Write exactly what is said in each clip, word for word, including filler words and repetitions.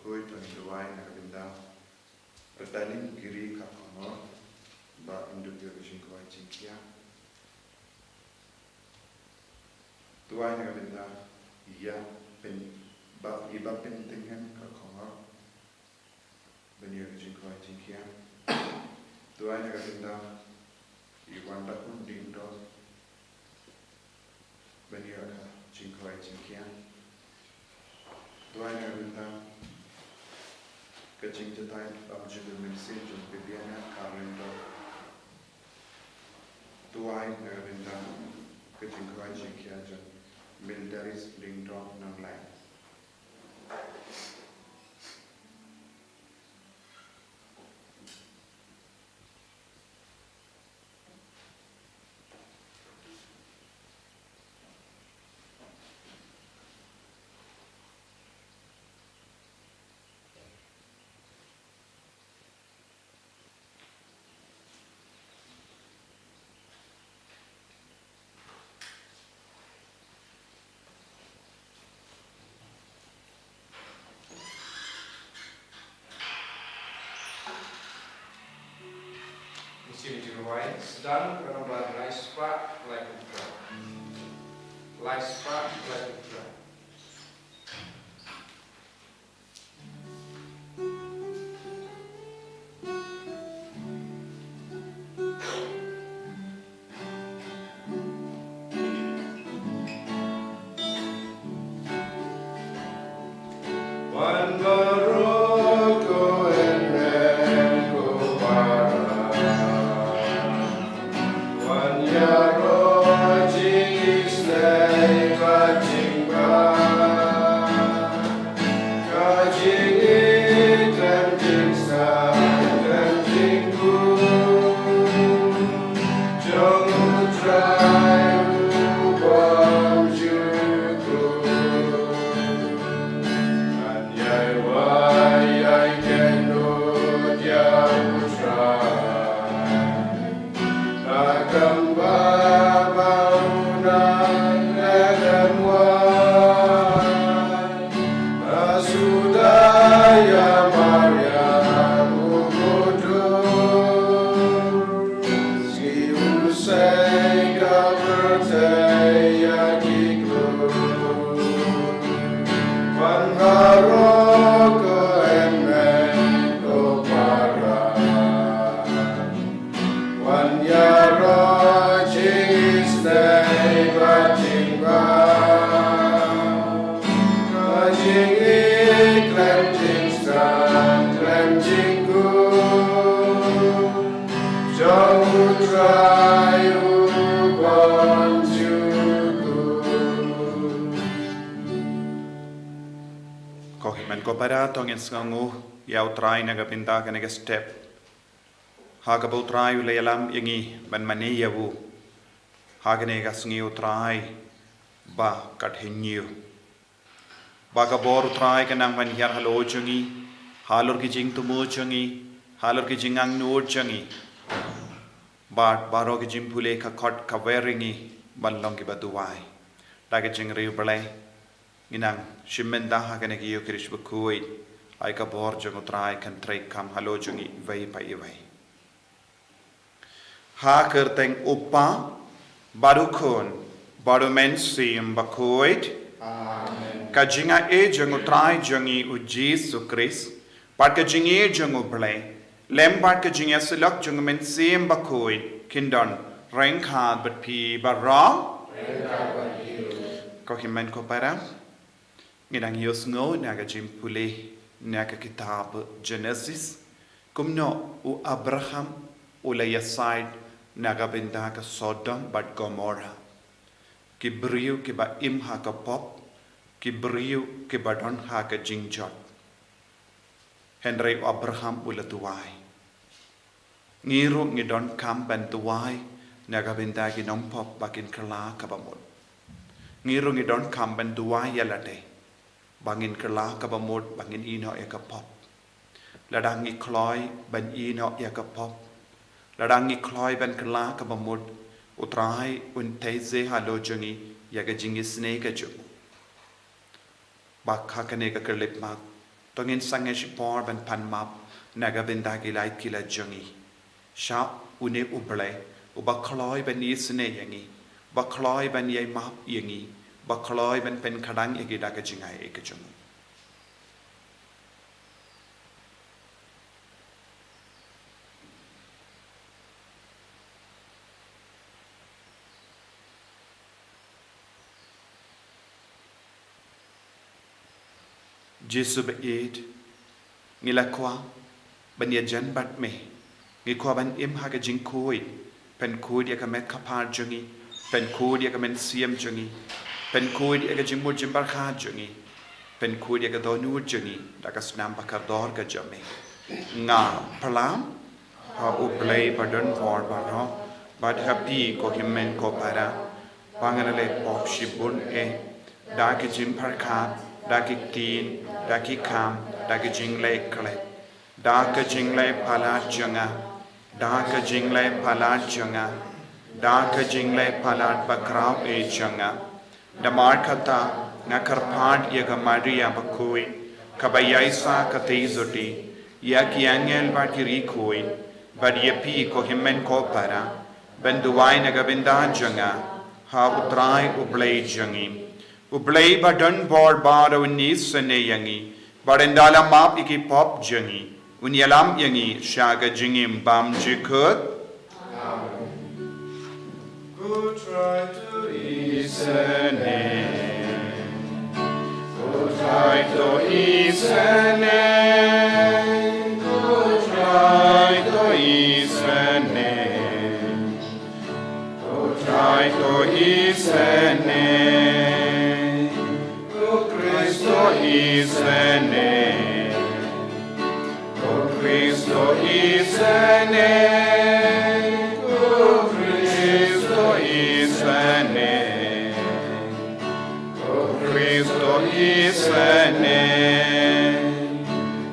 Khuid, to ngin duwai na ka bynta Rtalim Giri Kharkongor, ba un dup ïa ka jingkhawai jingkhia. Duwai na ka bynta ïa pyn ba i ba pynthyngen Kharkongor, ban ïa ka jingkhawai jingkhia. Duwai na ka bynta i Wandakhun Diengdoh, ban ïa ka jingkhawai jingkhia. Duwai na ka bynta ka jingjatai bymjukut mynsiem jong Bibiana Kharlyngdoh. Duwai na ka bynta ka jingkhawai jingkhia jong Mildaris Lyngdoh Nonglait. Sien jingduwai, sdang ka nombar lai spah lai phew phra. Lai spah lai phew phra. Wan baroh ko hynmen ko para, wan ïaroh jingisynei bad jingbha. Ka jingïeit khlem jingstad khlem jingkhuid jong U Trai u bymjukut. Ngan ïai wai ïai kynduh ïa U Trai da kam ba ba u nang leh lem wai. Ba suda ïa Maria u kordor, ngi u sei ka pyrthei ïa ki klur. Wan baroh ko hynmen ko para, wan ïaroh jingisynei bad jingbha. Ka jingïeit khlem jingstad khlem jingkhuid jong U Trai u bymjukut. Ko hynmen ko para, to ngin sngewnguh ïa U Trai na ka bynta kane ka step, ha kaba U Trai u la ïalam ïa ngi ban mane ïa u ha kane ka sngi U Trai ba khathynñiew. Ba ka bor U Trai kan nang ban hiar halor jong ngi, halor ki jingthmu jong ngi, halor ki jingangnud jong ngi. Bad baroh ki jingpule ka khot ka wer ïa ngi ban long kiba duwai. Da ka jingriewblei, ngi nang shim bynta ha kane ka Ïukharist bakhuid, ai ka bor jong U Trai kan trei kam halor jong ngi iwei pa iwei. Ha ka kyrteng U Kpa, bad U Khun, bad U Mynsiem Bakhuid. Amen. Ka jingaiei jong U Trai jong ngi U Jisu Khrist, bad ka jingïeit jong U Blei, lem bad ka jingïasyllok jong U Mynsiem Bakhuid, kin don ryngkat bad phi baroh. Ko hynmen ko para, ngi dang ïohsngew na ka jingpule na ka kitab Genesis, kumno u Abraham u la ïasaid na ka bynta ka Sodom bad Gomorrah. Ki briew kiba im ha ka pop, ki briew kiba don ha ka jingjot. Hynrei u Abraham u la duwai. Ngi ruh ngi donkam ban duwai na ka bynta ki nongpop ba kin kylla kaba mut. Ngi ruh ngi donkam ban duwai ïa lade ba ngin kylla kaba mut, ba ngin ïehnoh ïa ka pop. Lada ngi kloi ban ïehnoh ïa ka pop, lada ngi kloi ban kylla kaba mut, U Trai un theisoh halor jong ngi ïa ka jingisynei ka jong u. Bad ha kane ka khyllipmat, To ngin sangeh shipor ban pan map na ka bynta ki lait ki la jong ngi sha une U Blei uba kloi ban isynei ïa ngi, uba kloi ban ïai map ïa ngi, uba kloi ban pynkhlaiñ ïa ngi da ka jingai ka jong u. Jisu ba-ïeit, ngi la kwah ban ïajan bad me. Ngi kwah ban im ha ka jingkhuid, pynkhuid ïa ka met ka phad jong ngi, pynkhuid ïa ka mynsiem jong ngi, pynkhuid ïa ka jingmut jingpyrkhat jong ngi, pynkhuid ïa ka dohnud jong ngi da ka snam ba kordor ka jong me. Nga pyrshang ha U Blei ba don bor baroh bad ha phi ko hynmen ko para, ba nga la leh pop shibun eh, da ki jingpyrkhat, da ki ktien, da ki kam, da ki jingleh khleh, da ka jingleh palat jong nga, da ka jingleh palat jong nga, da ka jingleh palat bakhraw eh jong nga. Namar kata nga kyrpad ïa ka Maria bakhuid kaba ïaisah katei jong ngi, ïa ki angel bad ki riewkhuid, bad ïa phi ko hynmen ko para, ban duwai na ka bynta jong nga ha U Trai U Blei jong ngi. U Blei ba don bor baroh un isynei ïa ngi bad un da la map ïa ki pop jong ngi, un ïalam ïa ngi sha ka jingim bymjukut. Ko Trai to isynei. Ko Trai to isynei. Ko Trai to isynei. Ko Trai to isynei. Ko Khrist to isynei. Ko Khrist to isynei. Ko Khrist to isynei. Ko Khrist to isynei.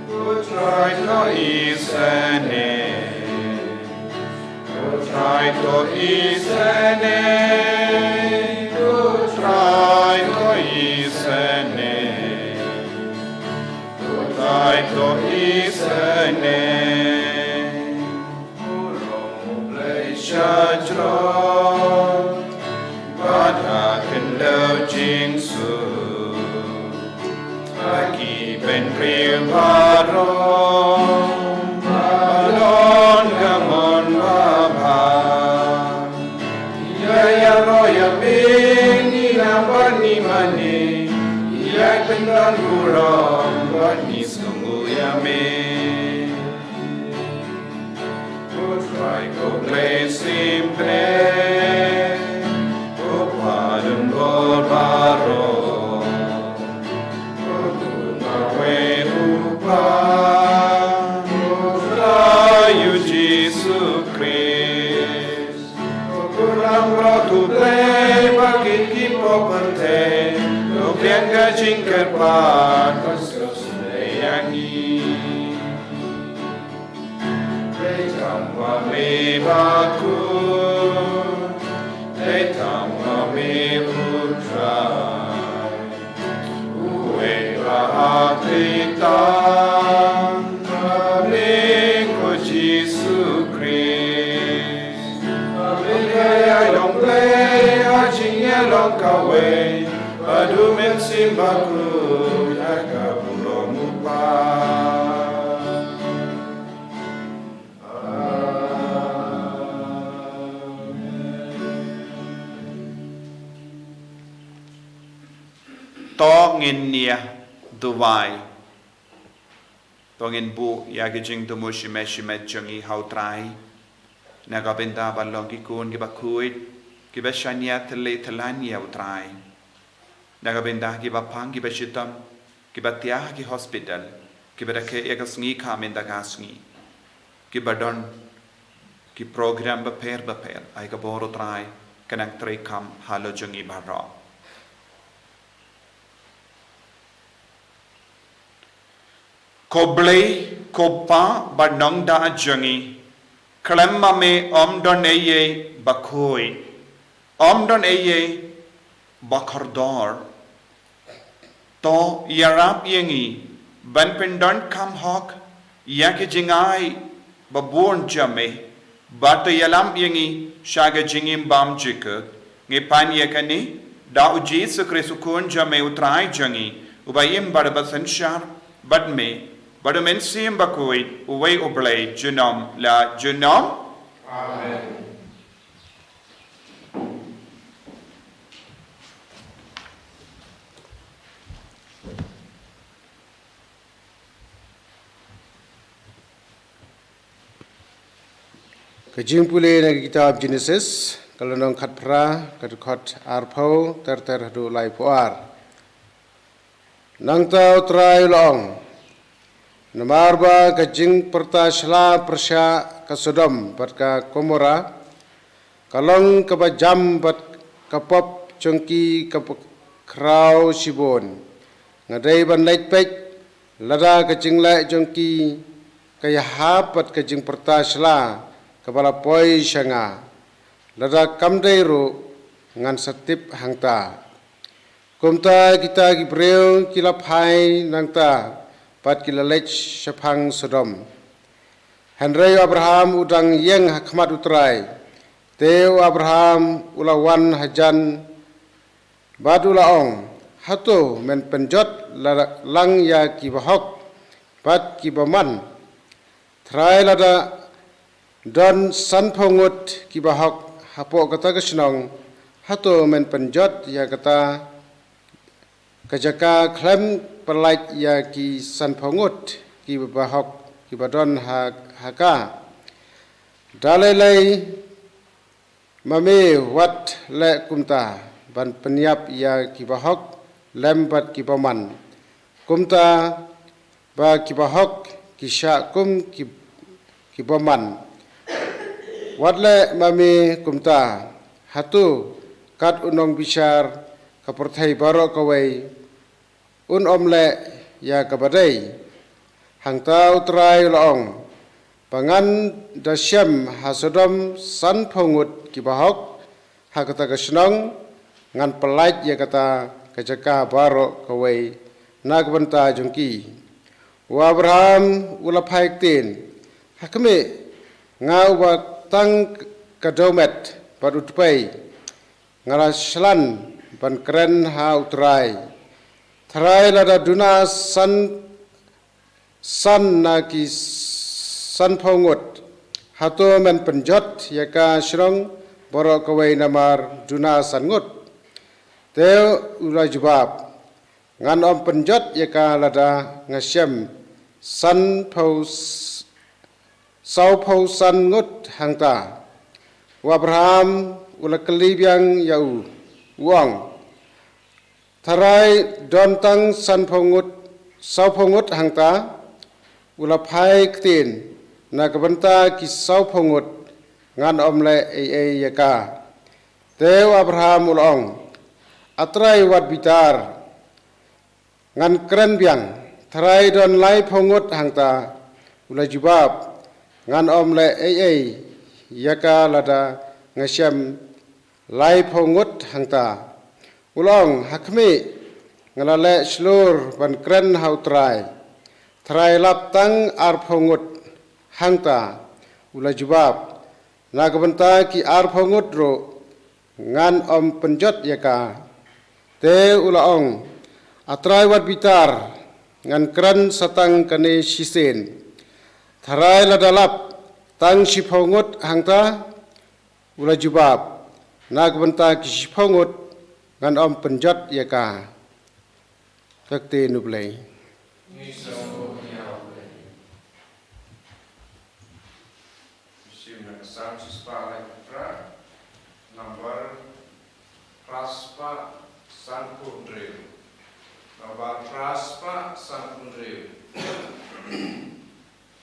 Ko Trai to isynei. Ko Trai to isynei. Ko Trai to isynei. Ko Trai to isynei. Burom U Blei shajrong bad ha khyndew jingsuk, ha ki bynriew baroh ba don ka mon babha. Ïa ïaroh ïa me ngi nang bad ngi mane, ïa pynban burom bad ngi sngewnguh ïa me. Ko Trai ko Blei Symbai, ko Pa don bor baroh, ko Khun marwei U Kpa, ko Trai U Jisu Khrist, ko Khun langbrot U Blei ba kit ki pop pyrthei, to pdiang ka jingkyrpad, to sngewsynei ïa ngi. Dei tang ma me bakhuid, dei tang ma me U Trai, uwei ba ha khlieh tam ma me ko Jisu Khrist. Ma me ka ïaid long Blei ha jingïalong kawei bad U Mynsiem Bakhuid ha ka burom U Kpa. To ngin ïa duwai. To ngin buh ïa ki jingthmu shimet shimet jong ngi ha U Trai, na ka bynta ban long ki khun kiba khuid, kiba shaniah thylliej thylliej ïa U Trai. Na ka bynta kiba pang kiba shitom, kiba thiah ha ki hospital, kiba rakhe ïa ka sngi kha mynta ka sngi, kiba don ki program bapher bapher, ai ka bor U Trai ka nang treikam halor jong ngi baroh. Ko Blei, ko Pa ba nongdah jong ngi, khlem ma me ym don ei ei ba khuid, ym don ei ei ba kordor. To ïarap ïa ngi ban pyndonkam hok ïa ki jingai babun jong me, bad to ïalam ïa ngi sha ka jingim bymjukut. Ngi pan ïa kane da U Jisu Khrist U Khun jong me U Trai jong ngi, uba im bad uba synshar bad me bad U Mynsiem Bakhuid, uwei U Blei junom la junom. Amen. Ka jingpule na ka kitab Genesis, ka lynnong khatphra, ka dkhot arphew ter ter haduh laiphew ar. Nangta U Trai u la ong, namar ba ka jingpyrta shla pyrshah ka Sodom bad ka Gomorrah, ka long kaba jam bad ka pop jong ki kaba khraw shibun. Nga dei ban leit peit lada ka jingleh jong ki ka ïahap bad ka jingpyrta shla kaba la poi sha nga. Lada kam dei ruh, ngan sa tip hangta. Kumta kita ki briew ki la phai nangta bad ki la leit shaphang Sodom. Hynrei u Abraham u dang ïeng ha khmat U Trai. Te u Abraham u la wan hajan bad u la ong, hato men pynjot la-, lang ïa ki bahok bad ki bymman? Trai, lada don sanphew ngut ki bahok hapoh kata ka shnong, hato men pynjot ïa kata ka jaka khlem pyllait ïa ki sanphew ngut ki bahok kiba don ha, ha ka? Da lei lei ma me wat leh kumta ban pynïap ïa ki bahok lem bad ki bymman. Kumta ba ki bahok ki shah kum ki, ki bymman. Wat leh ma me kumta, hato kat u nongbishar ka pyrthei baroh kawei un ym leh ïa kaba dei? Hangta U Trai u la ong, ba ngan da shem ha Sodom sanphew ngut ki bahok ha kata ka shnong, ngan pyllait ïa kata ka jaka baroh kawei na ka bynta jong ki. U Abraham u la phai ktien, ha khmih, nga uba tang ka dewmet bad u tpei, nga la shlan ban kren ha U Trai. Trai, lada duna san, san na ki sanphew ngut, hato men pynjot ïa ka shnong baroh kawei namar duna san ngut? Te u la jubab, ngan ym pynjot ïa ka lada nga shem sanphew s-, sawphew san ngut hangta. U Abraham u la kylli biang ïa u, u ong, trai, don tang sanphew ngut, sawphew ngut hangta? U la phai ktien, na ka bynta ki sawphew ngut ngan ym leh ei ei ïa ka. Te u Abraham u la ong, A Trai, wat bitar, ngan kren biang. Trai, don laiphew ngut hangta. U la jubab, ngan ym leh ei ei ïa ka lada nga shem laiphew ngut hangta. U la ong, ha khmih, nga la leh shlur ban kren ha U Trai. Trai, lap tang arphew ngut hangta. U la jubab, na ka bynta ki arphew ngut ruh ngan ym pynjot ïa ka. Te u la ong, A Trai, wat bitar, ngan kren sa tang kane shisien. Trai, lada lap tang shiphew ngut hangta? U la jubab, na ka bynta ki shiphew ngut ngan ym pynjot ïa ka. Ka ktien U Blei. Shim na ka Salm shispah laiphew phra, nambar phra spah sanphew hynriew. Nambar phra spah sanphew hynriew.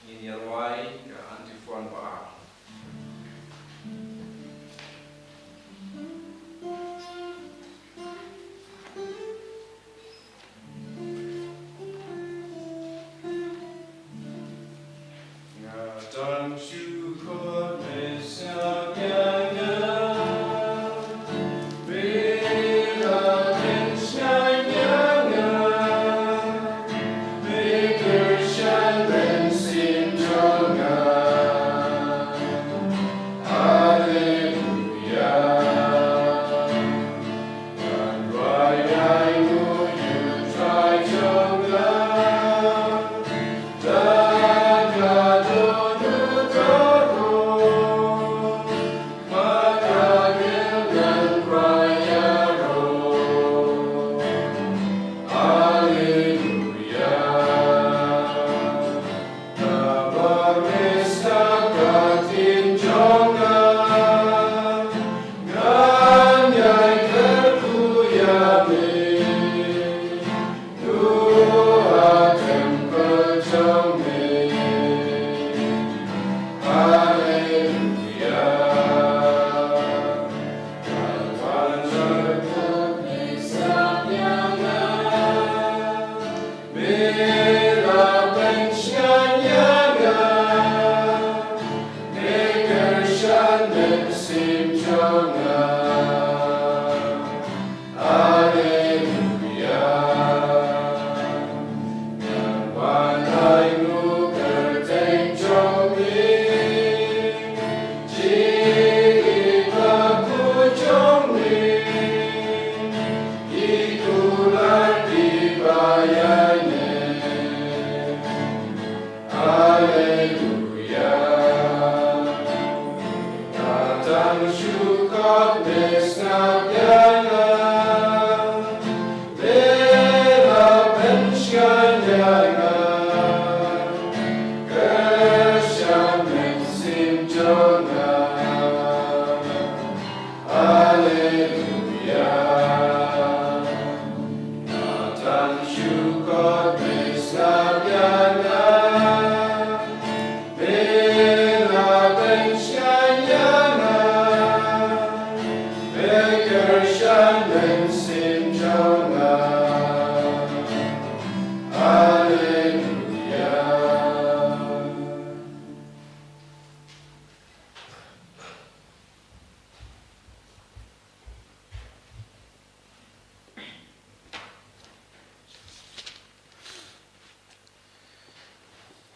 Ngin ïa rwai ka antiphon ba ar.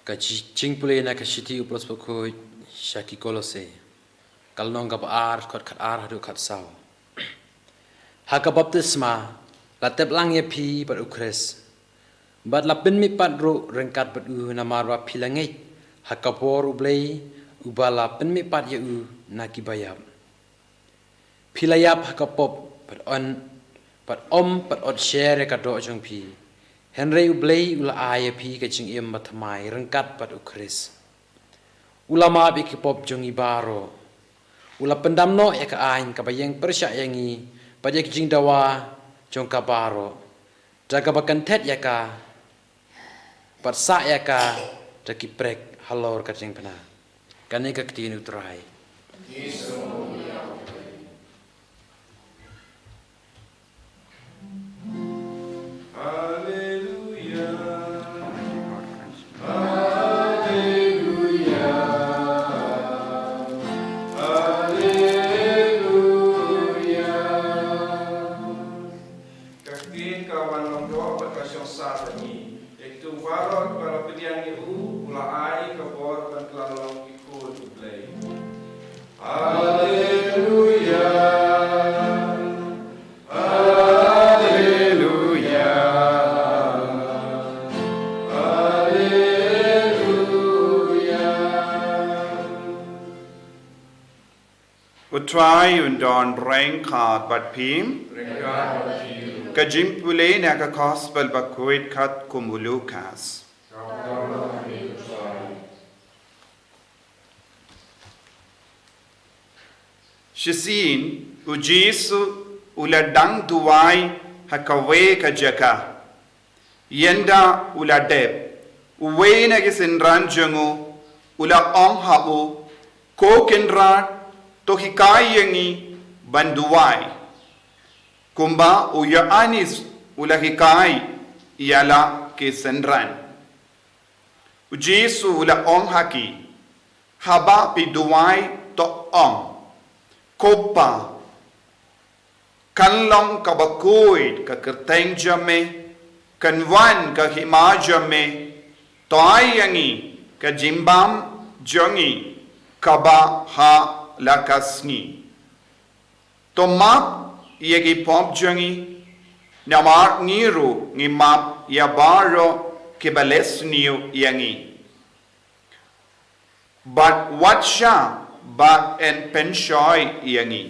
Ka ji-, jingpule na ka shithi u Paulus bakhuid sha ki Kolose. Ka lynnong kaba ar, dkhot khat ar haduh khat saw. Ha ka baptisma, la tep lang ïa phi bad u Khrist. Bad la pynmih pat ruh ryngkat bad u namar ba phi la ngeit ha ka bor u Blei uba la pynmih pat ïa u na ki baïap. Phi la ïap ha ka pop, bad on, bad ym pat ot sher ïa ka doh jong phi. Hynrei u Blei u la ai ïa phi ka jingim bathymmai ryngkat bad u Khrist. U la map ïa ki pop jong ngi baroh. U la pyndam noh ïa ka aiñ kaba ïeng pyrshah ïa ngi, bad ïa ki jingdawa jong ka baroh. Da kaba kynthet ïa ka, bad sah ïa ka da ki prek halor ka diengphna. Kane ka ktien u Trai. Haleluya. Haleluya. Haleluya. Ka ktien ka wan long doh bad ka shong sah bad ngi. Ïa kito baroh kiba la pdiang ïa u, u la ai ka bor ban kylla long ki khun u Blei. Haleluya. Haleluya. Haleluya. U Trai un don ryngkat bad phi. Ka jingpule na ka Gospel bakhuid katkum u Lukas. Shisien, u Jisu u la dang duwai ha kawei ka jaka. Ynda u la dep, uwei na ki synran jong u u la ong ha u, Ko Kynrad, to hikai ïa ngi ban duwai, kumba u Ïoannis u la hikai ïa la ki synran. U Jisu u la ong ha ki, Haba phi duwai to ong, Ko Pa, kan long kaba khuid ka kyrteng jong me, kan wan ka hima jong me, to ai ïa ngi ka jingbam jong ngi kaba ha la ka sngi. To map ïa ki pop jong ngi, namar ngi ruh ngi map ïa baroh kiba leh sniew ïa ngi. Bad wat shah ba yn pynshoi ïa ngi.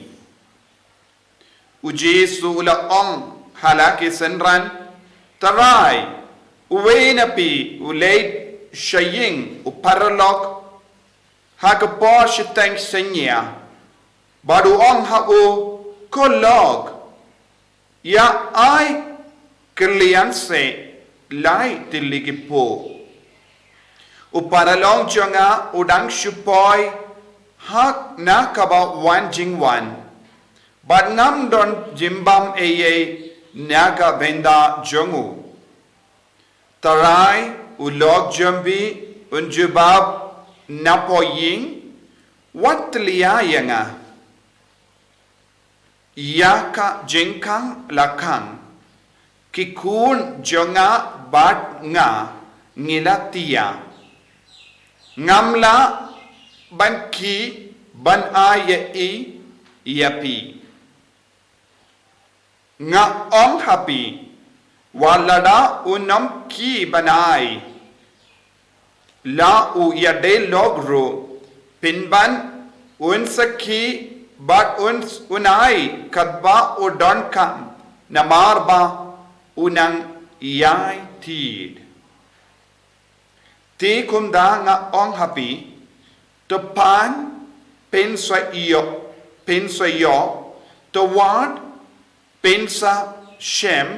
U Jisu u la ong ha la ki synran, Trai, uwei na phi u leit sha ïing u paralok ha ka por shiteng synñia, bad u ong ha u, Ko lok, ïa ai kylliang seh lai tylli ki phew. U paralok jong nga u dang shu poi ha na kaba wan jingwan, bad ngam don jingbam ei ei na ka bynta jong u. Trai, u lok jong phi un jubab napoh ïing, wat tyllia ïa nga. Ïa ka jingkhang la khang, ki khun jong nga bad nga ngi la thiah. Ngam lah ban khie ban ai ïa i ïa phi. Nga ong ha phi, wat lada un ym khie ban ai, la u ïadei lok ruh, pynban un sa khie bad un, un ai katba u donkam, namar ba u nang ïai tied. Te kumta nga ong ha phi, to pan, phin sa ïoh, phin sa ïoh, to wad, phin sa shem,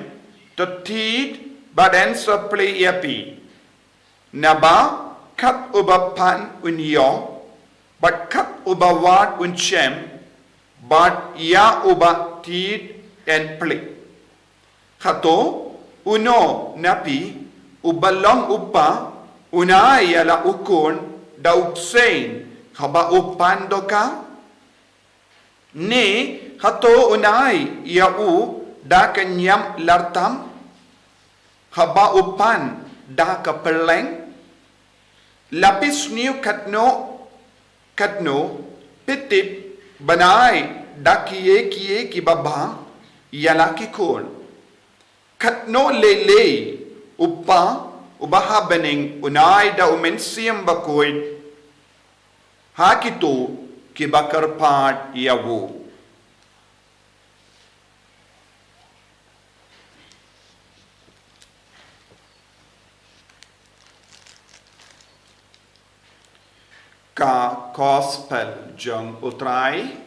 to tied, bad yn sa plie ïa phi. Naba kat uba pan un ïoh, bad kat uba wad un shem, bad ïa uba tied yn plie. Hato uno na phi uba long u kpa, un ai ïa la u khun da u bseiñ haba u pan dohkha? Ne hato un ai ïa u da ka niam lartam haba u pan da ka pylleng? La phi sniew katno katno, phi tip ban ai da kiei kiei kiba bha ïa la ki khun. Katno lei lei u kpa uba ha bneng un ai da u Mynsiem Bakhuid ha kito kiba kyrpad ïa u. Ka Gospel jong U Trai.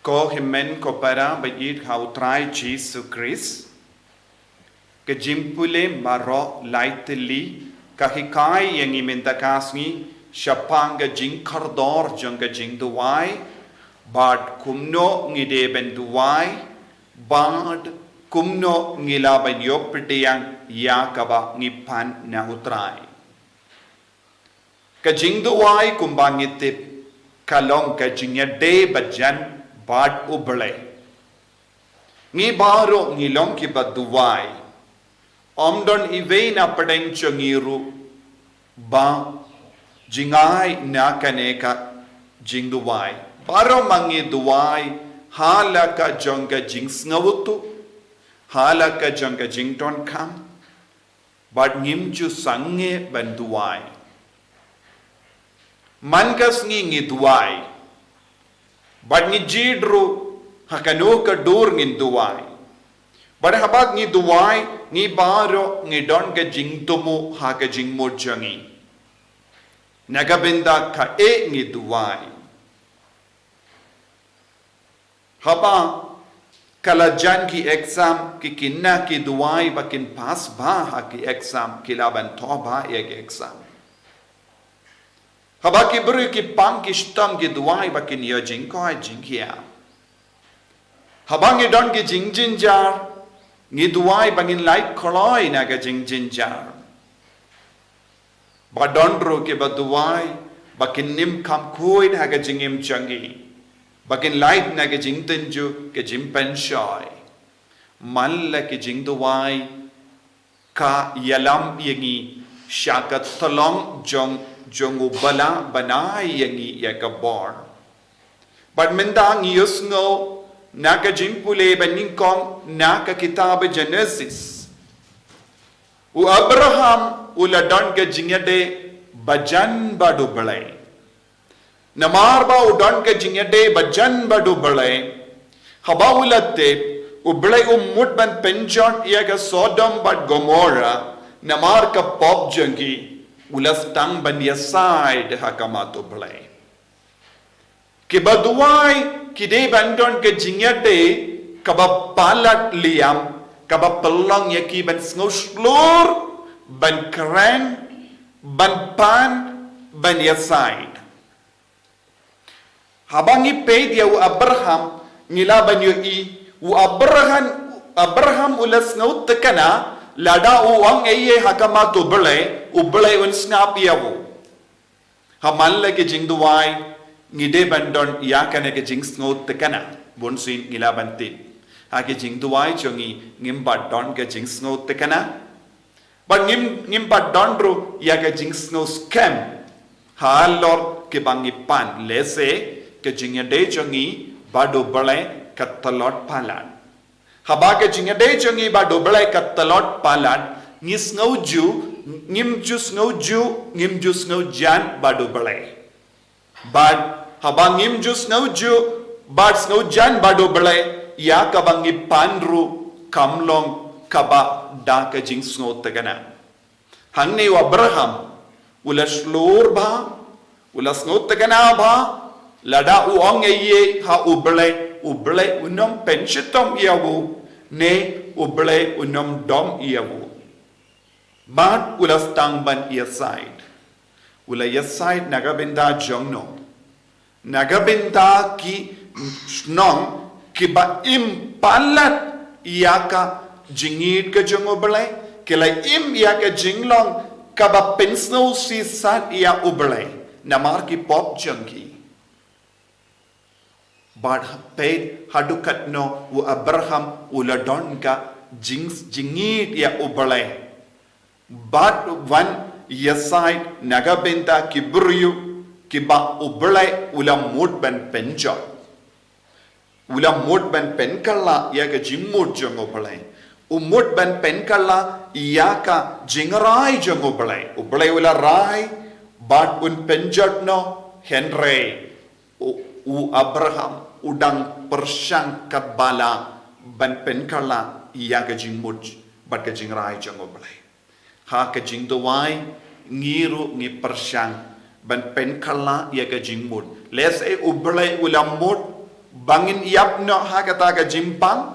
Ko hynmen ko para ba ïeit ha U Trai Jisu Khrist. Ka jingpule baroh lai tylli ka hikai ïa ngi mynta ka sngi shaphang ka jingkordor jong ka jingduwai, bad kumno ngi dei ban duwai, bad kumno ngi lah ban ïoh pdiang ïa kaba ngi pan na U Trai. Ka jingduwai kumba ngi tip ka long ka jingïadei bajan bad U Blei. Ngi baroh ngi long kiba duwai. Ym don iwei na pdeng jong ngi ruh ba jingai na kane ka jingduwai. Baroh ma ngi duwai ha la ka jong ka jingsngewthuh, ha la ka jong ka jingdonkam, bad ngim ju sangeh ban duwai. Man ka sngi ngi duwai, bad ngi jied ruh ha kano ka dur ngin duwai. Bad haba ngi duwai, ngi baroh ngi don ka jingthmu ha ka jingmut jong ngi. Na ka bynta kaei ngi duwai? Haba ka la jan ki exam, ki khynnah ki duwai ba kin pass bha ha ki exam, ki lah ban thoh bha ïa ki exam. Haba ki briew ki pang ki shitom ki duwai ba kin ïoh jingkoit jingkhiah. Haba ngi don ki jingjynjar, ngi duwai ba ngin lait kloi na ka jingjynjar. Ba don ruh kiba duwai ba kin im kham khuid ha ka jingim jong ngi, ba kin lait na ka jingtynjuh, ka jingpynshoi. Man la ki jingduwai ka ïalam ïa ngi sha ka tyllong jong, jong U Blei ban ai ïa ngi ïa ka bor. Bad mynta ngi ïohsngew na ka jingpule ba nyngkong na ka kitab Genesis. U Abraham u la don ka jingïadei bajan bad U Blei. Namar ba u don ka jingïadei bajan bad U Blei, haba u la tip, U Blei u mut ban pynjot ïa ka Sodom bad Gomorrah namar ka pop jong ki, u la sdang ban ïasaid ha khmat U Blei. Kiba duwai ki dei ban don ka jingïadei kaba palat liam, kaba pynlong ïa ki ban sngewshlur, ban kren, ban pan, ban ïasaid. Haba ngi peit ïa u Abraham, ngi lah ban ïohi, u Abraham, Abraham u la sngewtynnad, lada u ong ei ei ha khmat U Blei, U Blei un sngap ïa u. Ha man la ki jingduwai, ngi dei ban don ïa kane ka jingsngewtynnad. Bunsien ngi lah ban tip, ha ki jingduwai jong ngi, ngim pat don ka jingsngewtynnad. Bad ngim, ngim pat don ruh ïa ka jingsngewskhem halor kiba ngi pan, lehse ka jingïadei jong ngi bad U Blei ka tlot palat. Haba ka jingïadei jong ngi bad U Blei ka tlot palat, ngi sngew ju, ngim ju sngew ju, ngim ju sngew jan bad U Blei. Bad haba ngim ju sngew ju bad sngew jan bad U Blei, ïa kaba ngi pan ruh kam long kaba da ka jingsngewtynnad. Hangne u Abraham u la shlur bha, u la sngewtynnad bha, lada u ong ei ei ha U Blei, U Blei un ym pynshitom ïa u, ne U Blei un ym dom ïa u. Bad u la sdang ban ïasaid. U la ïasaid na ka bynta jong no? Na ka bynta ki shnong kiba im palat ïa ka jingïeit ka jong U Blei, ki la im ïa ka jinglong kaba pynsngewsih sat ïa U Blei namar ki pop jong ki. Bad peit haduh katno u Abraham u la don ka jing, jingngeit ïa u Blei. Bad wan ïasaid na ka bynta ki briew kiba u Blei u la mut ban pynjot. U la mut ban pynkylla ïa ka jingmut jong u Blei. U mut ban pynkylla ïa ka jingrai jong u Blei. U Blei u la rai bad un pynjot noh, hynrei u, u Abraham u dang pyrshang katba lah ban pynkylla ïa ka jingmut bad ka jingrai jong u Blei. Ha ka jingduwai ngi ruh ngi pyrshang ban pynkylla ïa ka jingmut. Lehse u Blei u la mut ba ngin ïap noh ha kata ka jingpang.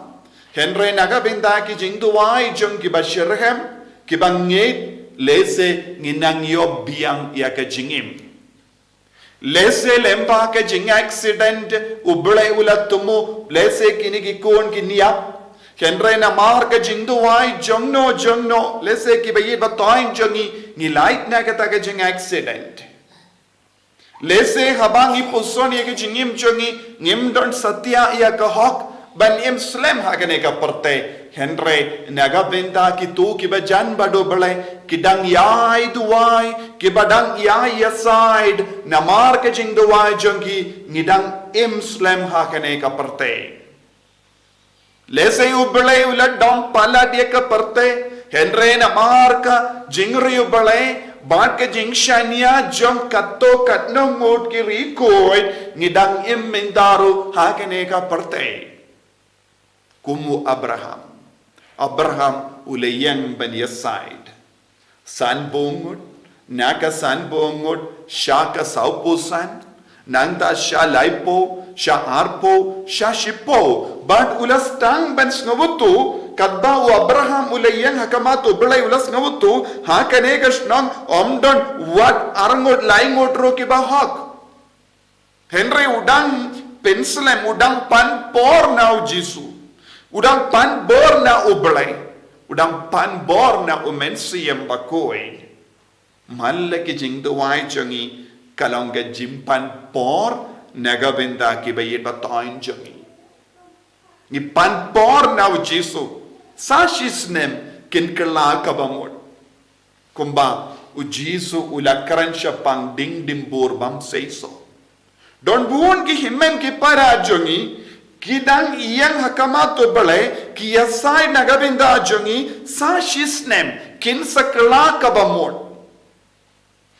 Hynrei na ka bynta ki jingduwai jong kiba shitrhem, kiba ngeit, lehse ngin nang ïoh biang ïa ka jingim. Lehse lyngba ka jingaccident u Blei u la thmu, lehse kine ki khun kin ïap. Hynrei namar ka jingduwai jongno jongno, lehse kiba ïeit ba thoiñ jong ngi, ngi lait na kata ka jingaccident. Lehse haba ngi puson ïa ka jingim jong ngi, ngim don satia ïa ka hok ban im slem ha kane ka pyrthei. Hynrei na ka bynta kito kiba jan bad u Blei, ki dang ïai duwai, kiba dang ïai ïasaid, namar ka jingduwai jong ki ngi dang im slem ha kane ka pyrthei. Lehse u Blei u la dom palat ïa ka pyrthei, hynrei namar ka jingriewblei bad ka jingshaniah jong katto katno ngut ki riewkhuid, ngi dang im mynta ruh ha kane ka pyrthei. Kum u Abraham. Abraham u la ïeng ban ïasaid. Sanphew ngut, na ka sanphew ngut, sha ka sawphew san, nangta sha laiphew, sha arphew, sha shiphew, bad u la sdang ban sngewthuh, katba u Abraham u la ïeng ha khmat u Blei u la sngewthuh, ha kane ka shnong ym don wat arngut laingut ruh kiba hok. Hynrei u dang pynslem, u dang pan por na u Jisu. U dang pan por na u Blei. U dang pan por na u Mynsiem Bakhuid. Man la ki jingduwai jong ngi ka long ka jingpan por na ka bynta kiba ïeit ba thoiñ jong ngi. Ngi pan por na u Jisu. Sa shisnem kin kylla kaba mut. Kumba u Jisu u la kren shaphang ding dimbur bymseisoh. Don bun ki hynmen ki para jong ngi, ki dang ïeng ha khmat u Blei, ki ïasaid na ka bynta jong ngi, sa shisnem, kin sa kylla kaba mut.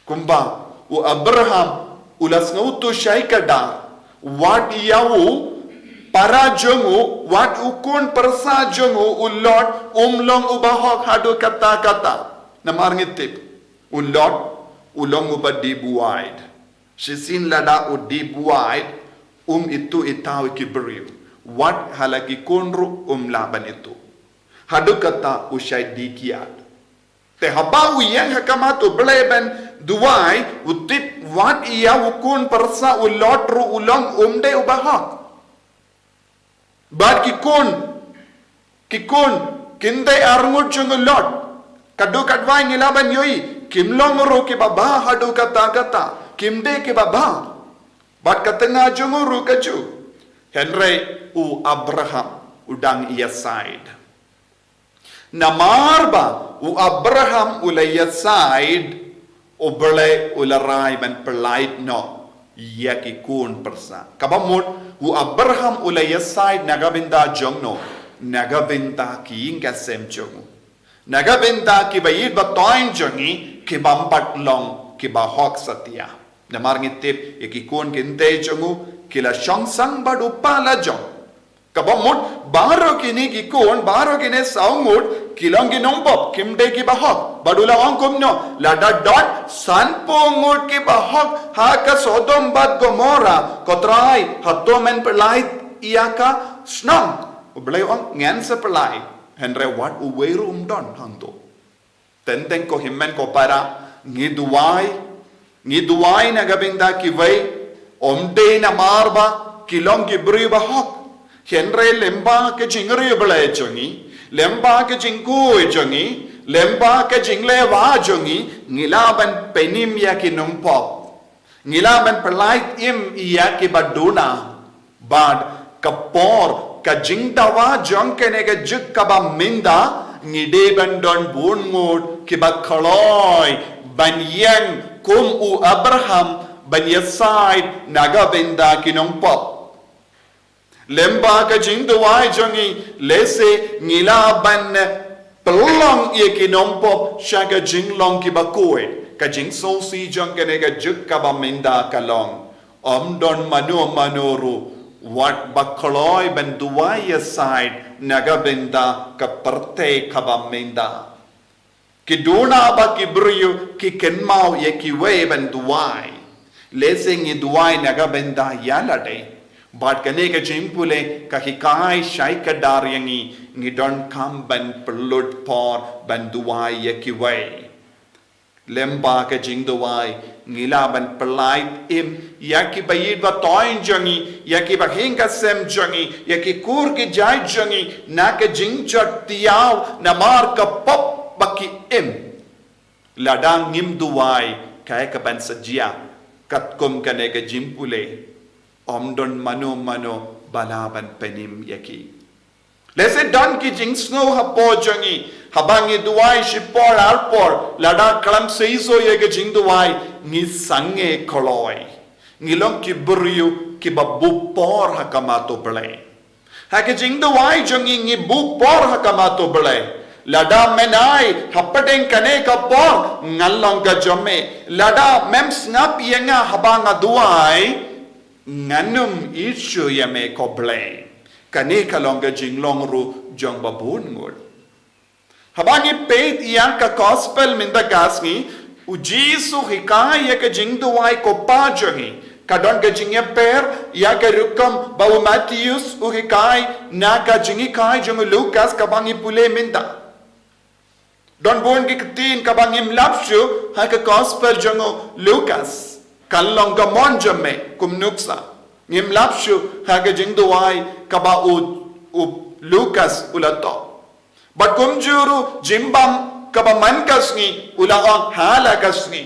Kumba u Abraham u la sngewthuh shai kdar, wat ïa u para jong u, wat u khun pyrsa jong u, u Lot, um long uba hok haduh katta katta. Namar ngi tip, u Lot u long uba dih buaid. Shisien lada u dih buaid, um ithuh ithaw ïa ki briew. Wat ha la ki khun ruh um lah ban ithuh. Haduh katta u shait dih kiad. Te haba u ïeng ha khmat u Blei ban duwai, u tip wat ïa u khun pyrsa u Lot ruh u long um dei uba hok. Bad ki khun, ki khun, kin dei arngut jong u Lot. Katto katwai ngi lah ban ïohi, kim long ruh kiba bha haduh katta katta, kim dei kiba bha. Bad ka tnga jong u ruh kajuh. Hynrei u Abraham u dang ïasaid. Namar ba u Abraham u la ïasaid, u Blei u la rai ban pyllait noh ïa ki khun pyrsa. Kaba mut u Abraham u la ïasaid na ka bynta jongno, na ka bynta ki ïing ki sem jong u. Na ka bynta kiba ïeit ba thoiñ jong ngi, ki bym pat long kiba hok satia. Namar ngi tip ïa ki khun kynthei jong u, ki la shong sang bad u pa la jong. Kaba mut baroh kine ki khun, baroh kine saw ngut, ki long ki nongpop, kim dei kiba hok. Bad u la ong kumno, lada don sanphew ngut kiba hok ha ka Sodom bad Gomorrah, ko Trai, hato men pyllait ïa ka shnong? U Blei u ong ngan sa pyllait. Hynrei wat uwei ruh um don hangto. Teng teng ko hynmen ko para, ngi duwai, ngi duwai na ka bynta kiwei, ym dei namar ba ki long ki briew ba hok. Hynrei lyngba ka jingriewblei jong ngi, lyngba ka jingkhuid jong ngi, lyngba ka jingleh wah jong ngi, ngi lah ban pynim ïa ki nongpop. Ngi lah ban pyllait im ïa kiba duna. Bad ka por, ka jingdawa jong kane ka juk kaba mynta, ngi dei ban don bun ngut kiba kloi ban ïeng kum u Abraham, ban ïasaid na ka bynta ki nongpop. Lem bad ka jingduwai jong ngi, lehse ngi lah ban pynlong ïa ki nongpop sha ka jinglong kiba khuid. Ka jingsngewsih jong kane ka juk kaba mynta ka long, ym don mano mano ruh wat ba kloi ban duwai ïasaid na ka bynta ka pyrthei kaba mynta. Ki duna bad ki briew ki kynmaw ïa kiwei ban duwai. Lehse ngi duwai na ka bynta ïa lade. Bad kane ka jingpule ka hikai shai kdar ïa ngi, ngi donkam ban pynlut por ban duwai ïa kiwei. Lem bad ka jingduwai, ngi lah ban pyllait im ïa kiba ïeit ba thoiñ jong ngi, ïa kiba hiar ka sem jong ngi, ïa ki kur ki jait jong ngi, na ka jingjot thiaw namar ka pop ba ki im. Lada ngim duwai, kaei kaban sa jia? Katkum kane ka jingpule, ym don mano mano ba lah ban pynim ïa ki. Lehse don ki jingsngew hapoh jong ngi, haba ngi duwai shipor arpor, lada khlem seisoh ïa ka jingduwai, ngi sangeh kloi. Ngi long ki briew kiba buh por ha khmat U Blei. Ha ka jingduwai jong ngi, ngi buh por ha khmat U Blei. Lada men ai hapdeng kane ka por ngan long ka jong me. Lada mem sngap ïa nga haba nga duwai, ngan ym ïeit shuh ïa me ko Blei. Kane ka long ka jinglong ruh jong ba bun ngut. Haba ngi peit ïa ka gospel mynta ka sngi, U Jisu u hikai ïa ka jingduwai ko Pa jong ngi. Ka don ka jingïapher ïa ka rukom ba u Mathaios u hikai na ka jinghikai jong u Lukas kaba ngi pule mynta. Don bun ki ktien kaba ngim lap shuh ha ka gospel jong u Lukas. Kan long ka mon jong me kum nuksa. Ngim lap shuh ha ka jingduwai kaba u, u Lukas u la thoh. Bad kumjuh ruh jingbam kaba man ka sngi u la ong ha la ka sngi.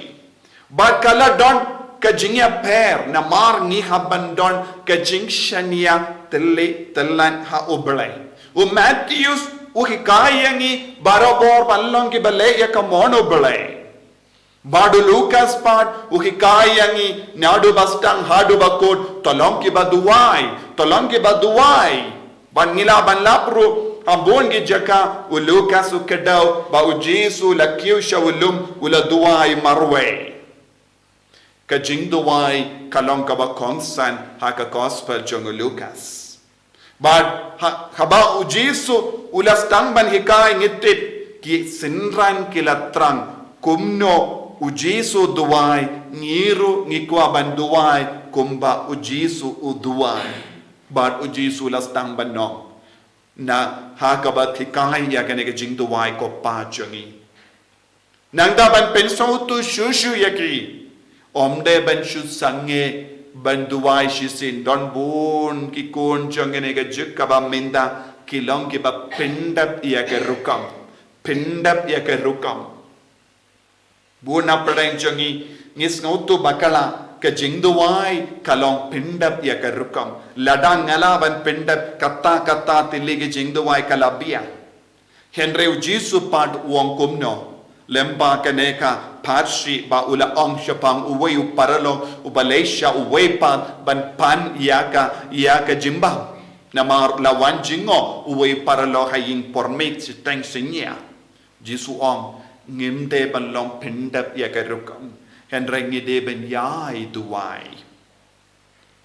Bad ka la don ka jingïapher namar ngi hap ban don ka jingshaniah tylli tyllan ha U Blei. U Mathaios u hikai ïa ngi barabor ban long kiba leh ïa ka mon U Blei. Bad u Lukas pat u hikai ïa ngi naduh ba sdang haduh ba kut, to long kiba duwai, to long kiba duwai. Bad ngi lah ban lap ruh ha bun ki jaka u Lukas u kdew ba U Jisu u la kiew sha u lum u la duwai marwei. Ka jingduwai ka long kaba kongsan ha ka gospel jong u Lukas. Bad ha, haba U Jisu u la sdang ban hikai ngi tip ki synran ki la thrang kumno U Jisu u duwai, ngi ruh ngi kwah ban duwai kumba U Jisu u duwai. Bad U Jisu u la sdang ban ong na ha kaba hikai ïa kane ka jingduwai ko Pa jong ngi. Nangta ban pynsngewthuh shuh shuh ïa ki. Ym dei ban shu sangeh ban duwai shisien, don bun ki khun jong kane ka juk kaba mynta ki long kiba pyndep ïa ka rukom. Pyndep ïa ka rukom. Bun na pdeng jong ngi ngi sngewthuh ba ka la ka jingduwai ka long pyndep ïa ka rukom. Lada nga lah ban pyndep kata kata tylli ki jingduwai ka la biang. Hynrei U Jisu pat u ong kumno? Lem bad kane ka pharshi ba u la ong shaphang uwei u paralok uba leit sha uwei pat ban pan ïa ka, ïa ka jingbam. Namar la wan jngoh uwei u paralok ha ïing por miet shiteng shynñiah. Jisu u ong, ngim dei ban long pyndep ïa ka rukom. Hynrei ngi dei ban ïai duwai.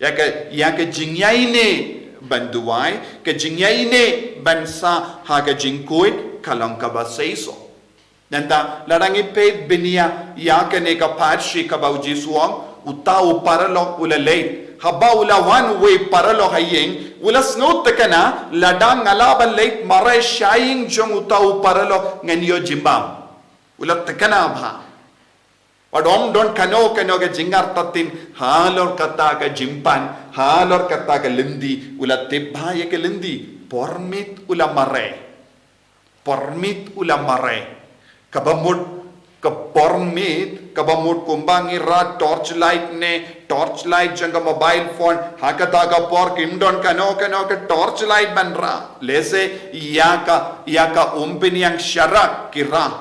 Ïa ka, ïa ka jingïaineh ban duwai, ka jingïaineh ban sah ha ka jingkhuid ka long kaba seisoh. Nangta lada ngi peit bniah ïa kane ka pharshi kaba U Jisu u ong, uta u paralok u la leit. Haba u la wan uwei u paralok ha ïing, u la sngewthikna, lada nga lah ban leit mareh sha ïing jong uta u paralok ngan ïoh jingbam. U la thikna bha. Bad ym don kano kano ka jingartatien halor kata ka jingpan, halor kata ka lynti, u la tip bha ïa ka lynti, por miet u la mareh. Por miet u la mareh. Kaba mut Ka por miet, kaba mut kumba ngi rah torchlight ne, torchlight jong ka mobile phone, ha kata ka por kim don kano kano ka torchlight ban rah. Lehse ïa ka, ïa ka umpynïaid sharak ki rah.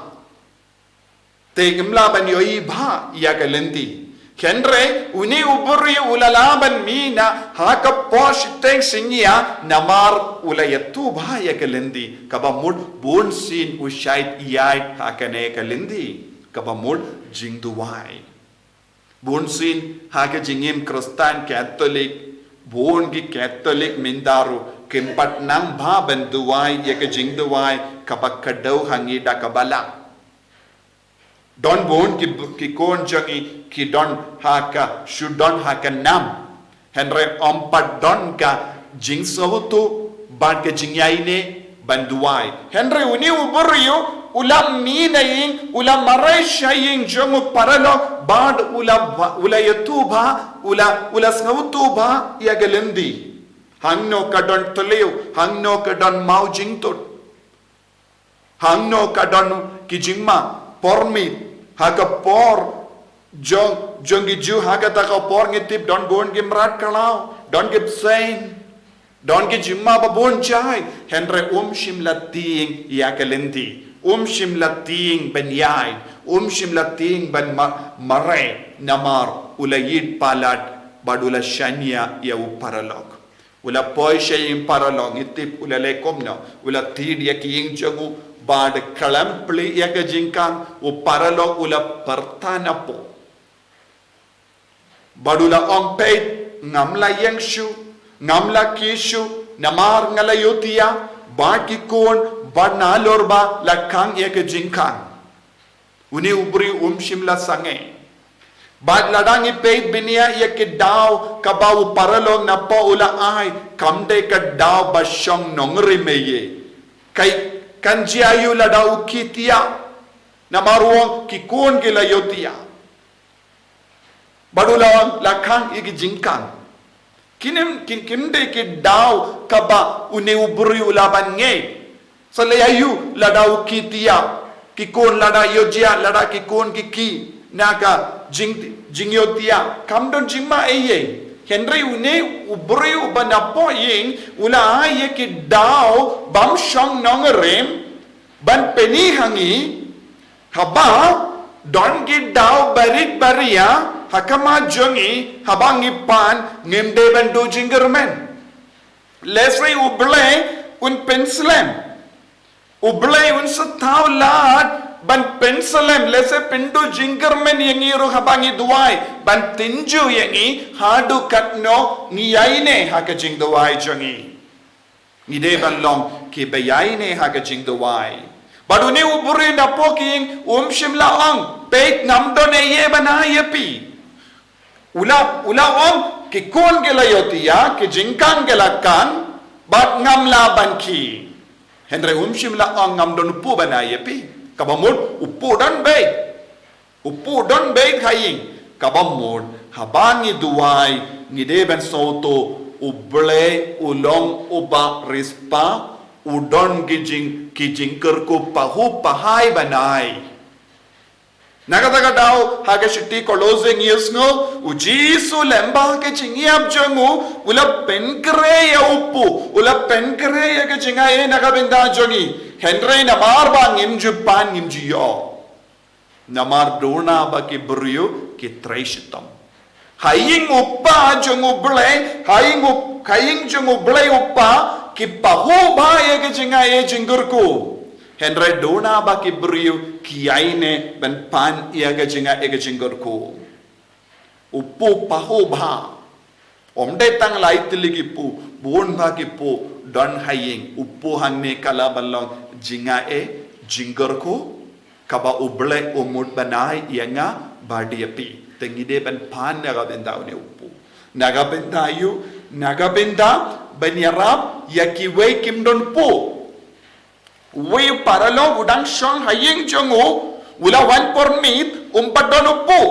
Te ngim lah ban ïohi bha ïa ka lynti. Hynrei une u briew u la lah ban mih na ha ka por shiteng synñia namar u la ïathuh bha ïa ka lynti. Kaba mut bunsien u shait ïaid ha kane ka lynti, kaba mut jingduwai. Bunsien ha ka jingim Khristan Katholik, bun ki Katholik mynta ruh kim pat nang bha ban duwai ïa ka jingduwai kaba kdew ha ngi da kaba lah. Don bun ki, ki khun jong ngi ki don ha ka, shu don ha ka nam. Hynrei ym pat don ka jingsngewthuh bad ka jingïaineh ban duwai. Hynrei une u briew u la mih na ïing, u la mareh sha ïing jong u paralok bad u la ba-, u la ïathuh bha, u la, u la sngewthuh bha ïa ka lynti. Hangno ka don thliew, hangno ka don maw jingtut. Hangno ka don ki jingma, por miet, ha ka por jong, jong ki Jiw, ha kata ka por ngi tip don bun ki mrad khlaw, don ki bseiñ, don ki jingma ba bun jait, hynrei um shym la tieng ïa ka lynti, um shym la tieng ban ïaid, um shym la tieng ban ma-, mareh, namar u la ïeit palat bad u la shaniah ïa u paralok. U la poi sha ïing paralok, ngi tip u la leh kumno, u la thied ïa ki ïing jong u, bad khlem plie ïa ka jingkhang, u paralok u la pyrta napoh. Bad u la ong, peit, ngam la ïeng shuh, ngam la khie shuh, namar nga la ïohthiah, bad ki khun, bad nalor ba la khang ïa ka jingkhang. Une u briew um shym la sangeh. Bad lada ngi peit bniah ïa ki daw kaba u paralok napoh u la ai, kam dei ka daw ba shong nongrim eiei. Kai, kan jia aïu lada u khie thiah. Namar u ong ki khun ki la ïohthiah. Bad u la ong la khang ïa ki jingkhang. Kim, kim, kim dei ki daw kaba une u briew u la ban ngeit. Sa leh aïu lada u khie thiah, ki khun lada ïoh jia, lada ki khun ki khie na ka jing, jingïohthiah, kam don jingma eiei. Hynrei une u briew ba napoh ïing u la ai ïa ki daw bym shong nongrim ban pyni ha ngi, haba don ki daw barit baria ha khmat jong ngi, haba ngi pan ngim dei ban duh jingkyrmen. Lehse U Blei un pynslem. U Blei un sa thaw lad ban pynslem, lehse pynduh jingkyrmen ïa ngi ruh haba ngi duwai, ban tynjuh ïa ngi haduh katno ngi ïaineh ha ka jingduwai jong ngi. Ngi dei ban long kiba ïaineh ha ka jingduwai. Bad une u briew napoh ki ïing um shym la ong, peit ngam don eiei ban ai ïa phi. U la, u la ong, ki khun ki la ïohthiah, ki jingkhang ki la khang, bad ngam lah ban khie. Hynrei um shym la ong ngam don u puh ban ai ïa phi. Kaba mut u puh don beit. U puh don beit ha ïing, kaba mut haba ngi duwai, ngi dei ban sngewthuh U Blei u long uba riewspah, u don ki jing, ki jingkyrkhu pahuh pahai ban ai. Na kata ka daw ha ka shithi Kolose ngi ïohsngew, U Jisu lem ba ka jingïap jong u, u la pynkhreh ïa u puh, u la pynkhreh ïa ka jingai na ka bynta jong ngi. Hynrei namar ba ngim ju pan ngim ju ïoh. Namar duna ba ki briew ki trei shitom. Ha ïing u Kpa jong U Blei, ha ïing u, ha ïing jong U Blei u Kpa, ki pahuh bha ïa ka jingai jingkyrkhu. Hynrei duna ba ki briew ki ïaineh ban pan ïa ka jingai ka jingkyrkhu. U puh pahuh bha. Ym dei tang lai tylli ki puh, bun bha ki puh don ha ïing, u puh hangne ka lah ban long jingai jingkyrkhu, kaba U Blei u mut ban ai ïa nga bad ïa phi. Te ngi dei ban pan na ka bynta une u puh. Na ka bynta aïu, na ka bynta ban ïarap ïa kiwei kim don puh. Uwei u paralok u dang shong ha ïing jong u, u la wan por miet, um pat don u puh.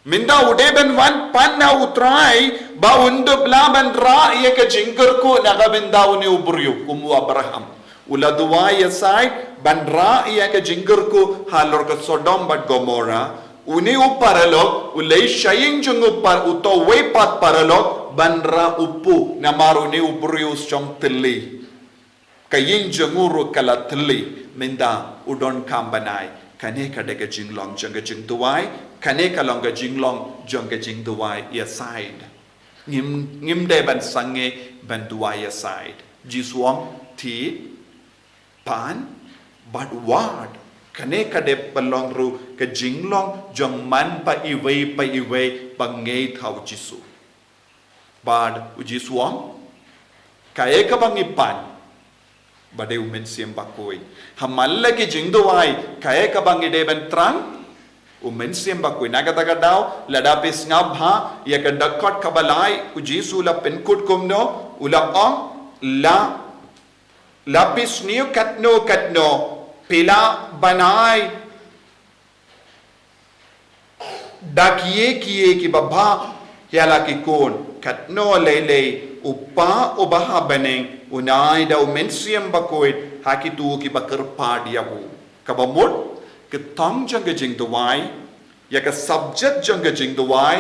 Mynta u dei ban wan pan na U Trai, ba un dup lah ban rah ïa ka jingkyrkhu na ka bynta une u briew, kum u Abraham. U la duwai ïasaid, ban rah ïa ka jingkyrkhu halor ka Sodom bad Gomorrah, une u paralok u leit sha ïing jong u par-, uto uwei pat paralok ban rah u pu, namar une u briew u shong thylli. Ka ïing jong u ruh ka la thylli, mynta u donkam ban ai. Kane ka dei ka jinglong jong ka jingduwai, kane ka long ka jinglong jong ka jingduwai ïasaid. Ngim, ngim dei ban sangeh ban duwai ïasaid. Jisu u ong, thied, pan bad wad. Kane ka dei ban long ruh ka jinglong jong man ba iwei pa iwei ba ngeit ha u Jisu. Bad u Jisu u ong, kaei kaba ngi pan, ba dei u Mynsiem Bakhuid. Ha man la ki jingduwai, kaei kaba ngi dei ban thrang, u Mynsiem Bakhuid. Na kata ka daw, lada phi sngap ha ïa ka dkhot kaba lai, u Jisu u la pynkut kumno, u la ong, la, la phi sniew katno katno, phi lah ban ai da kiei kiei kiba bha ïa la ki khun, katno lei lei u Kpa uba ha bneng un ai da u Mynsiem Bakhuid ha kito kiba kyrpad ïa u. Kaba mut, ka thong jong ka jingduwai, ïa ka subject jong ka jingduwai,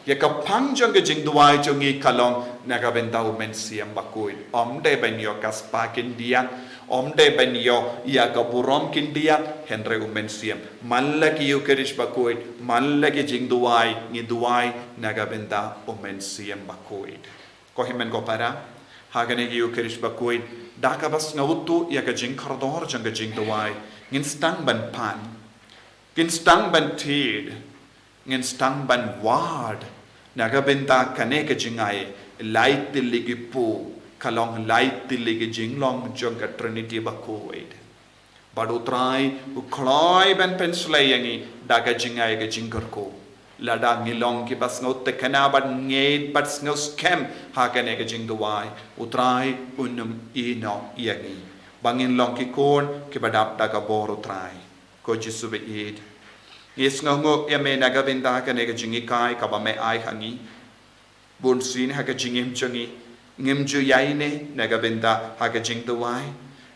ïa ka phang jong ka jingduwai jong ngi ka long na ka bynta u Mynsiem Bakhuid. Ym dei ban ïoh ka spah khyndiat, ym dei ban ïoh ïa ka burom khyndiat, hynrei u Mynsiem. Man la ki Eukharist Bakhuid, man la ki jingduwai, ngi duwai na ka bynta u Mynsiem Bakhuid. Ko hynmen ko para, ha kane ka Eukharist Bakhuid, da kaba sngewthuh ïa ka jingkordor jong ka jingduwai, ngin sdang ban pan, ngin sdang ban thied, ngin sdang ban wad na ka bynta kane ka jingai, lai tylli ki pu, ka long lai tylli ki jinglong jong ka Trinity Bakhuid. Bad u Trai u kloi ban pynshlei ïa ngi da ka jingai ka jingkyrkhu. Lada ngi long kiba sngewthikna bad ngeit bad sngewskhem ha kane ka jingduwai, u Trai un ym ïehnoh ïa ngi ba ngin long ki khun kiba dap da ka bor u Trai. Ko Jisu ba ïeit, ngi sngewnguh ïa me na ka bynta kane ka jinghikai kaba me ai ha ngi. Bunsien ha ka jingim jong ngi, ngim ju ïaineh na ka bynta ha ka jingduwai,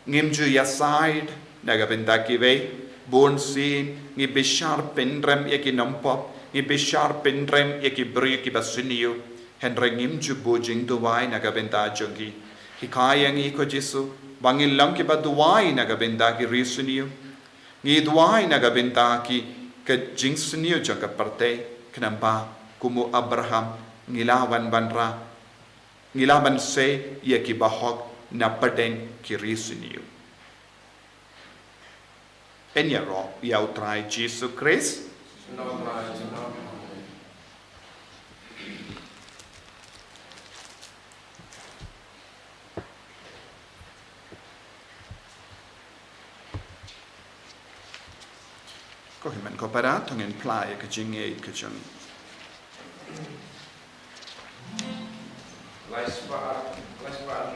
ngim ju ïasaid na ka bynta kiwei. Bunsien ngi bishar pynrem ïa ki nongpop, ngi bishar pynrem ïa ki briew kiba sniew, hynrei ngim ju buh jingduwai na ka bynta jong ki. Hikai ïa ngi ko Jisu ba ngin long kiba duwai na ka bynta ki riewsniew. Ngi duwai na ka bynta ki, ka jingsniew jong ka pyrthei, khnang ba kum u Abraham ngi lah wan ban rah, ngi lah ban sei ïa ki bahok na pdeng ki riewsniew. Yn ïaroh ïa u Trai Jisu Khrist. Ko hynmen ko para, to ngin phla ïa ka jingngeit ka jong ngi. Lai spah, lai spah.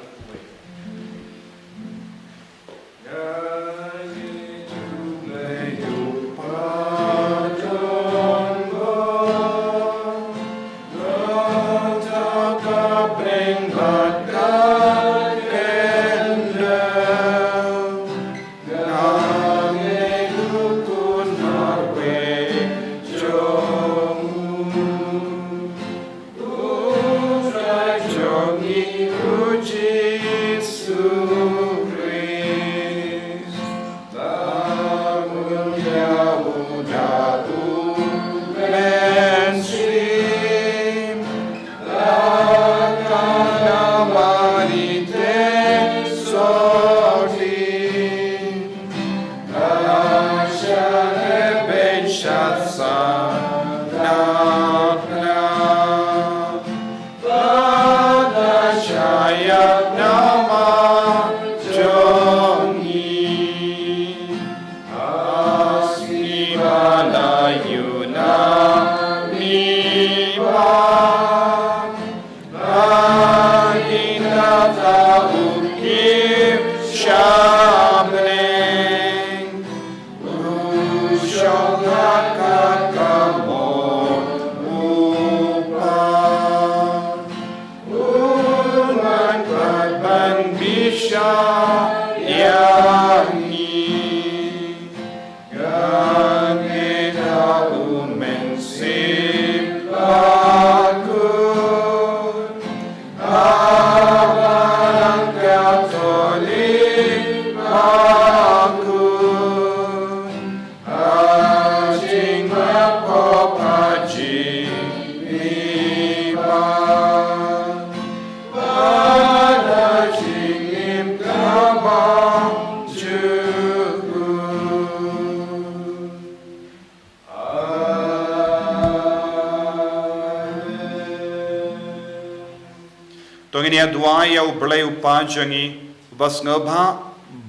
To ngin ïa duwai ïa U Blei U Kpa jong ngi, uba sngewbha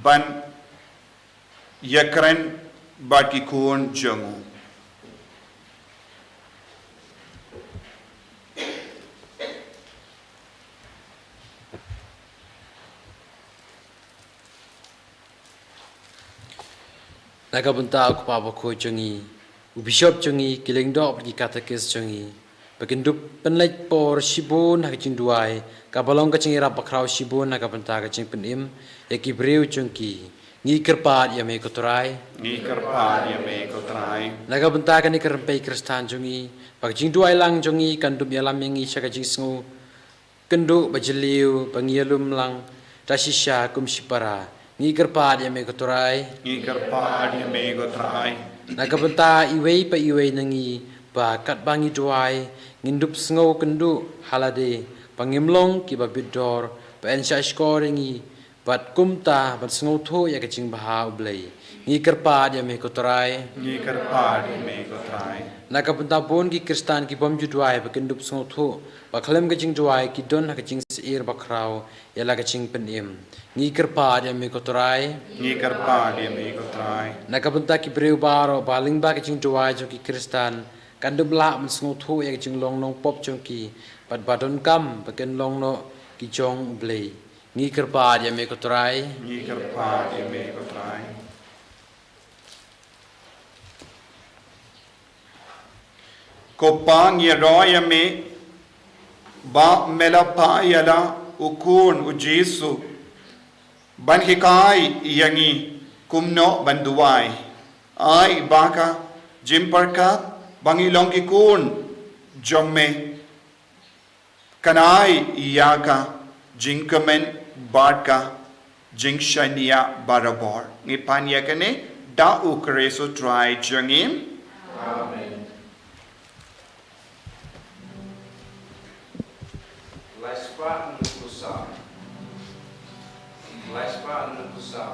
ban ïakren bad ki khun jong u. Na ka bynta U Kpa Bakhuid jong ngi, u Bishop jong ngi, ki lyngdoh bad ki katekist jong ngi, ba kin dup pynleit por shibun ha ka jingduwai, kaba long ka jingïarap bakhraw shibun na ka bynta ka jingpynim ïa ki briew jong ki. Ngi kyrpad ïa me ko Trai. Ngi kyrpad ïa me ko Trai. Na ka bynta kane ka rympei Khristan jong ngi, ba ka jingduwai lang jong ngi kan dup ïalam ïa ngi sha ka jingsngew kynduh ba jylliew ba ngi ïalum lang da shisha kum shipara. Ngi kyrpad ïa me ko Trai. Ngi kyrpad ïa me ko Trai. Na ka bynta iwei pa iwei na ngi, ba katba ngi duwai, ngin dup sngew kynduh ha lade ba ngim long kiba bit dor, ba yn shah shkor ïa ngi, bad kumta ban sngewthuh ïa ka jingbha U Blei. Ngi kyrpad ïa me ko Trai. Ngi kyrpad ïa me ko Trai. Na ka bynta bun ki Khristan ki bym ju duwai ba kin dup sngewthuh ba khlem ka jingduwai ki don ha ka jingsyier bakhraw ïa la ka jingpynim. Ngi kyrpad ïa me ko Trai. Ngi kyrpad ïa me ko Trai. Na ka bynta ki briew baroh ba lyngba ka jingduwai jong ki Khristan kan dup lah ban sngewthuh ïa ka jinglong nongpop jong ki, bad ba donkam ba kin long noh ki jong U Blei. Ngi kyrpad ïa me ko Trai. Ngi kyrpad ïa me ko Trai. Ko Pa, ngi ïaroh ïa me ba me la phah ïa la u Khun U Jisu ban hikai ïa ngi kumno ban duwai. Ai ba ka jingpyrkhat ba ngi long ki khun jong me kan ai ïa ka jingkmen bad ka jingshaniah barabor. Ngi pan ïa kane da U Khrist U Trai jong ngi. Amen. Lai spah hynriew phew saw. Lai spah hynriew phew saw.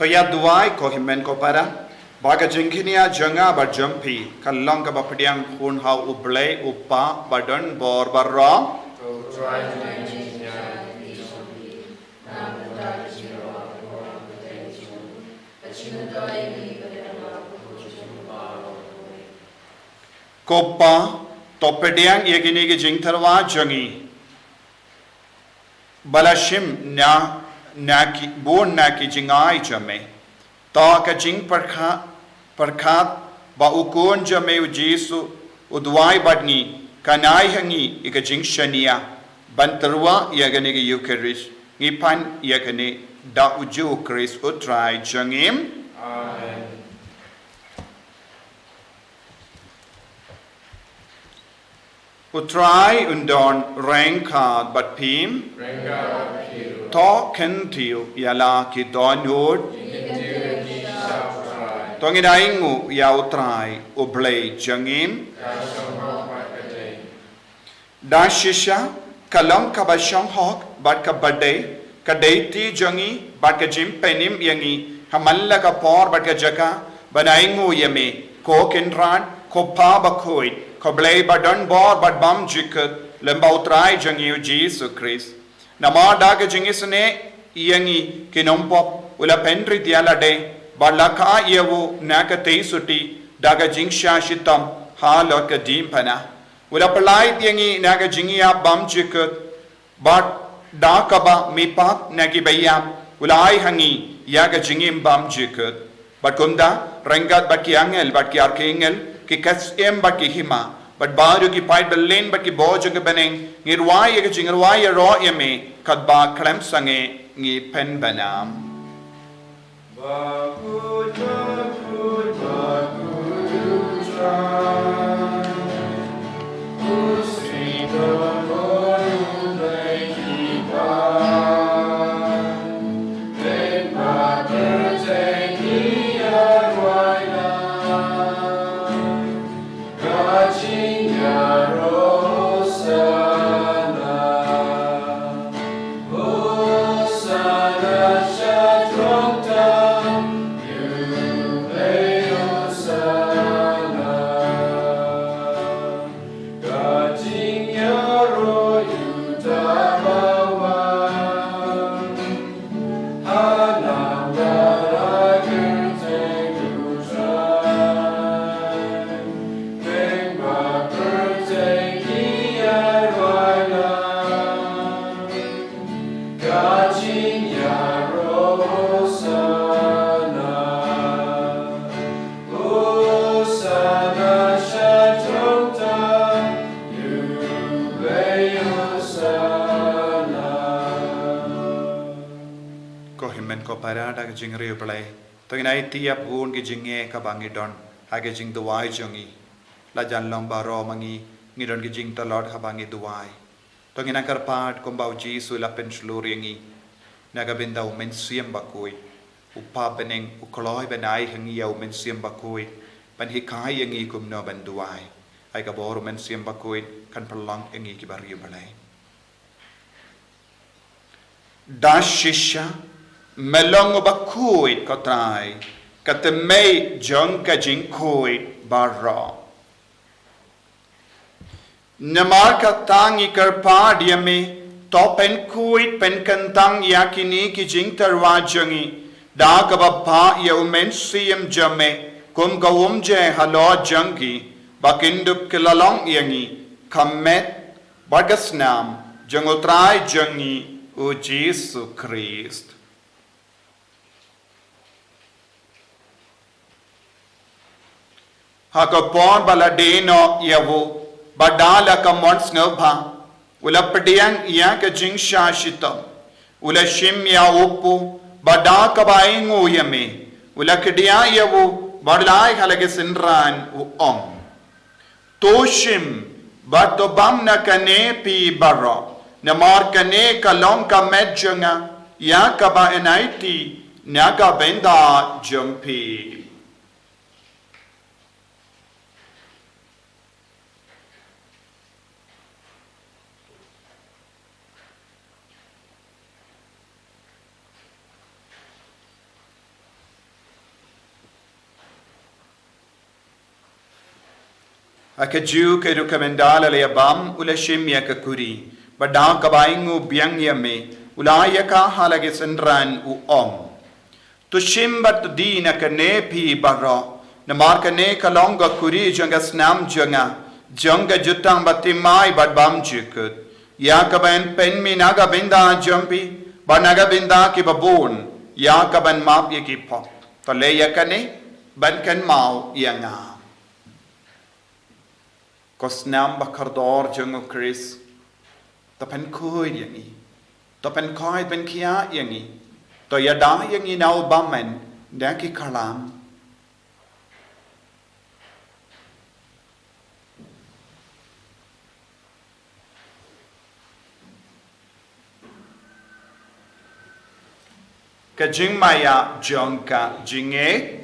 To ïa duwai ko hynmen ko para, ba ka jingkñia jong nga bad jong phi kan long kaba pdiang khun ha U Blei U Kpa ba don bor baroh. Ko Pa, to pdiang ïa kine ki jingtyrwa jong ngi ba la shim na, na ki, bun na ki jingai jong me. To ka jingpyrkhat, pyrkhat ba u Khun jong me U Jisu u duwai bad ngi, kan ai ha ngi ïa ka jingshaniah ban tyrwa ïa kane ka Eukharist. Ngi pan ïa kane da U Jisu Khrist U Trai jong ngi. Amen. U Trai un don ryngkat bad phi. Ryngkat bad phi ruh. To kyntiew ïa la ki dohnud. Kyntiew ïa ki sha U Trai. To ngin ainguh ïa U Trai U Blei jong ngi. Ka sngewbha bad ka dei. Da shisha, ka long kaba shong hok bad kaba dei, ka dei ti jong ngi bad ka jingpynim ïa ngi ha man la ka por bad ka jaka ban ainguh ïa me, ko Kynrad, ko Pa bakhuid, ko Blei badonbor bad bymjukut, lem bad U Trai jong ngi U Jisu Khrist. Namar da ka jingisynei ïa ngi ki nongpop, u la pynrit ïa lade bad la kha ïa u na ka tei suti da ka jingshah shitom halor ka diengphna. U la pyllait ïa ngi na ka jingïap bymjukut, bad da kaba mihpat na kiba ïap, u la ai ha ngi ïa ka jingim bymjukut. Bad kumta, ryngkat bad ki angel bad ki archangel, ki ksiem bad ki hima, bad baroh ki paid byllien bad ki bor jong ka bneng, ngi rwai ïa ka jingrwai ïaroh ïa me, katba khlem sangeh ngi pynbna. Ko hynmen ko para, da ka jingriewblei, to ngin aiti ïa bun ki jingeh kaba ngi don ha ka jingduwai jong ngi. La jan long baroh ma ngi ngi don ki jingtlot haba ngi duwai. To ngin nang kyrpad kumba U Jisu u la pynshlur ïa ngi na ka bynta U Mynsiem Bakhuid. U Kpa bneng u kloi ban ai ha ngi ïa U Mynsiem Bakhuid ban hikai ïa ngi kumno ban duwai. Ai ka bor U Mynsiem Bakhuid kan pynlong ïa ngi kiba riewblei. Da shisha, me long uba khuid, ko Trai, ka tymmen jong ka jingkhuid baroh. Namar kata ngi kyrpad ïa me, to pynkhuid pynkyntang ïa kine ki jingtyrwa jong ngi da kaba phah ïa U Mynsiem jong me kum ka umjer halor jong ki, ba kin dup ki la long ïa ngi ka met bad ka snam jong U Trai jong ngi U Jisu Khrist. Ha ka por ba la die noh ïa u, bad da la ka mon sngewbha, u la pdiang ïa ka jingshah shitom, u la shim ïa u kpu, bad da kaba ainguh ïa me, u la kdiah ïa u, bad u la ai ha la ki synran, u ong: To shim bad to bam na kane phi baroh, namar kane ka long ka met jong nga, ïa kaba yn aiti na ka bynta jong phi. Ha kajuh ka rukom ynda la ïa bam, u la shim ïa ka kuri, bad da kaba ainguh biang ïa me, u la ai ïa ka ha la ki synran, u ong: To shim bad to die na kane phi baroh, namar kane ka long ka kuri jong ka snam jong nga, jong ka jutang bathymmai bad bymjukut, ïa kaba yn pynmih na ka bynta jong phi bad na ka bynta kiba bun, ïa kaban map ïa ki pop. To leh ïa kane ban kynmaw ïa nga. Ko snam ba kordor jong U Khrist, to pynkhuid ïa ngi, to pynkhuid pynkhiah ïa ngi, to ïada ïa ngi na u bymman da ki khlam. Ka jingmaïa jong ka jingngeit.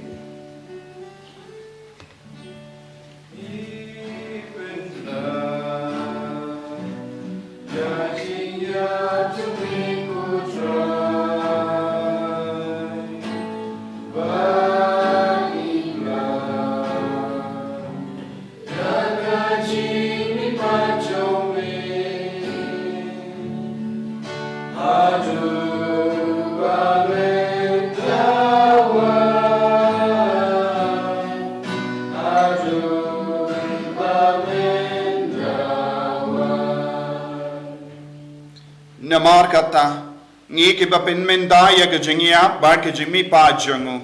Namar kata, ngi kiba pynmynta ïa ka jingïap bad ka jingmihpat jong u,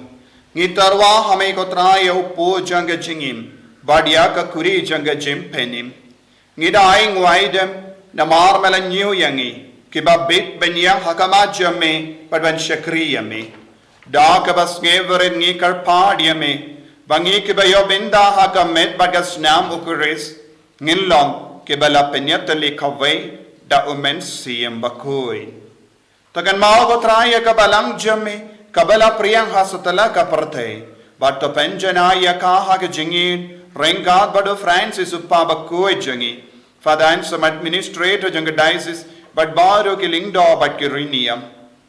ngi tyrwa ha me ko Trai ïa u pud jong ka jingim bad ïa ka khuri jong ka jingpynim. Ngi da ai nguaidem namar me la ñiew ïa ngi kiba bit ban ïeng ha khmat jong me bad ban shakri ïa me. Da kaba sngewrit ngi kyrpad ïa me ba ngi kiba ïoh bynta ha ka met bad ka snam u Khrist ngin long kiba la pynïatylli kawei da u Mynsiem Bakhuid. To kynmaw ko Trai ïa ka balang jong me kaba la pdiang ha satlak ka pyrthei bad to pynjanai ïa ka ha ka jingïeit ryngkat bad u Francis u kpa bakhuid jong ngi, Father Anselm administrator jong ka diocese bad baroh ki lyngdoh bad ki riewniam.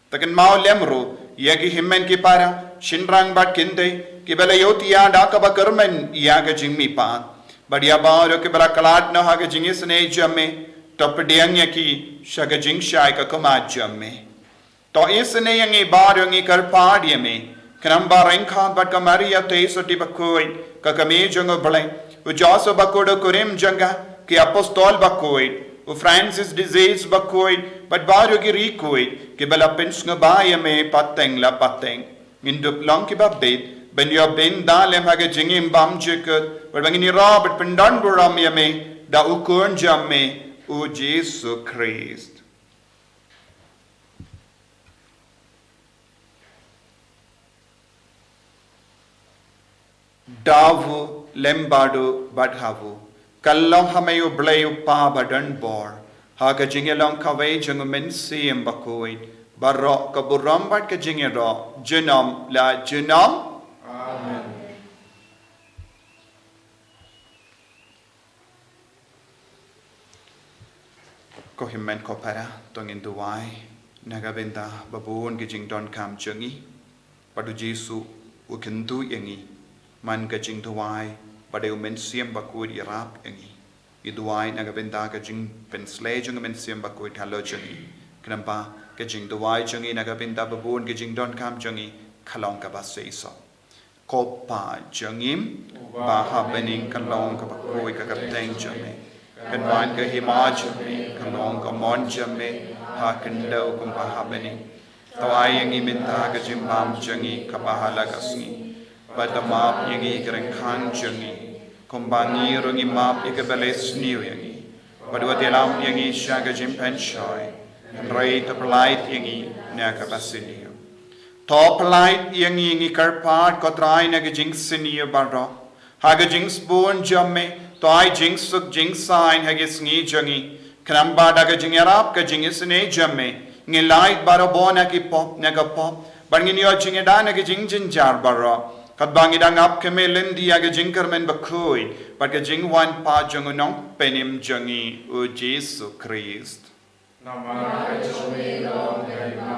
To kynmaw lem ruh ïa ki hynmen ki para, shynrang bad kynthei kiba la ïohthiah da kaba kyrmen ïa ka jingmihpat bad ïa baroh kiba la khlad noh ha ka jingisynei jong me, to pdiang ïa ki sha ka jingshai ka khmat jong me. To isynei ïa ngi baroh, ngi kyrpad ïa me, khnang ba ryngkat bad ka Maria Theisotti bakhuid ka kmie jong u Blei, u Joseph bakhuid u kurim jong ka, ki apostol bakhuid, u Francis de Sales bakhuid bad baroh ki riewkhuid kiba la pynsngewbha ïa me pateng la pateng, ngin dup long kiba bit ban ïoh bynta lem ha ka jingim bymjukut bad ba ngin ïarap bad pyndonburom ïa me da u Khun jong me, u Jisu Khrist. Daw u lem bad u bad ha u. Kyllon ha me u Blei u Kpa badonbor, ha ka jingïalong kawei jong u Mynsiem Bakhuid, baroh ka burom bad ka jingïaroh junom la junom. Amen. Ko hynmen ko para, to ngin duwai na ka bynta ba bun ki jingdonkam jong ngi, bad u Jisu u kyntu ïa ngi man ka jingduwai, bad u Mynsiem Bakhuid ïarap ïa ngi. Ngi duwai na ka bynta ka jingpynslei jong u Mynsiem Bakhuid halor jong ngi, khnang ba ka jingduwai jong ngi na ka bynta ba bun ki jingdonkam jong ngi kan long kaba shisha. Ko Pa jong ngi ba ha bneng, kan long kaba khuid ka kyrteng jong me. Kan wan ka hima jong me, kan long ka mon jong me ha khyndew kumba ha bneng. To ai ïa ngi mynta ka jingbam jong ngi kaba ha la ka sngi. Bad to map ïa ngi ki ryngkhang jong ngi, kumba ngi ruh ngi map ïa kiba leh sniew ïa ngi. Bad wat ïalam ïa ngi sha ka jingpynshoi, hynrei to pyllait ïa ngi na kaba sniew. To pyllait ïa ngi, ngi kyrpad ko Trai, na ka jingsniew baroh. Ha ka jingsbun jong me, to ai jingsuk jingsaiñ ha ki sngi jong ngi, khnang ba da ka jingïarap ka jingisynei jong me, ngin lait barabor na ki pop, na ka pop, bad ngin ïoh jingïada na ki jingjynjar baroh, katba ngi dang ap kmie lynti ïa ka jingkyrmen bakhuid bad ka jingwan pat jong u Nongpynim jong ngi, u Jisu Khrist. Namar ka jong me ka long ka hima,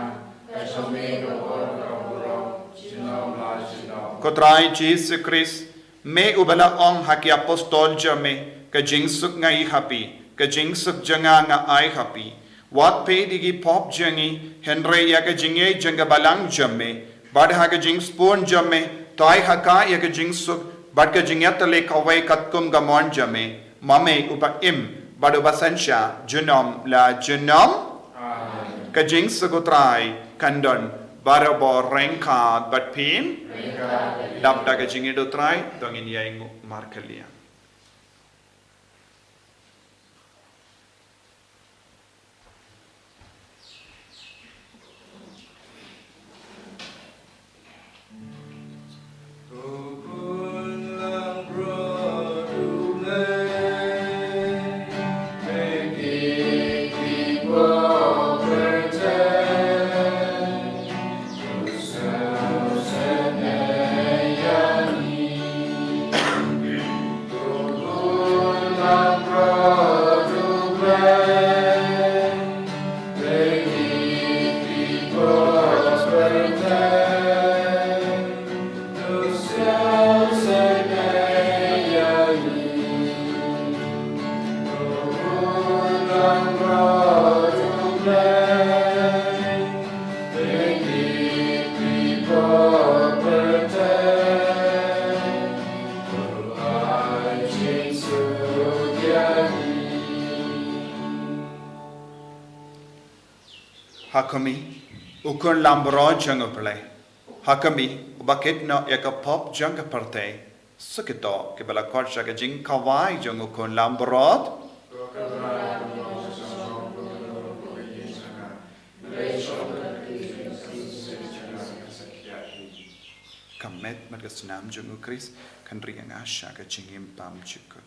ka jong me ka long ka burom, junom la junom. Ko Trai Jisu Khrist, me uba la ong ha ki apostol jong me, ka jingsuk nga ai ha phi, ka jingsuk jong nga nga ai ha phi. Wat peit ïa ki pop jong ngi, hynrei ïa ka jingïeit jong ka balang jong me, bad ha ka jingsbun jong me, to ai ha ka ïa ka jingsuk bad ka jingïatylli kawei katkum ka mon jong me, ma me uba im bad uba synshar junom la junom. Amen. Ka jingsuk u Trai kan don barabor ryngkat bad phi. Dap da ka jingïeit u Trai, to ngin ïainguh markhlieh. Ha kumne, u khun langbrot jong U Blei. Ha kumne, uba kit noh ïa ka pop jong ka pyrthei. Sa kito, kiba la khot sha ka jingkhawai jong u khun langbrot. Ka met bad ka snam jong u Khrist, kan ri nga sha ka jingim bymjukut.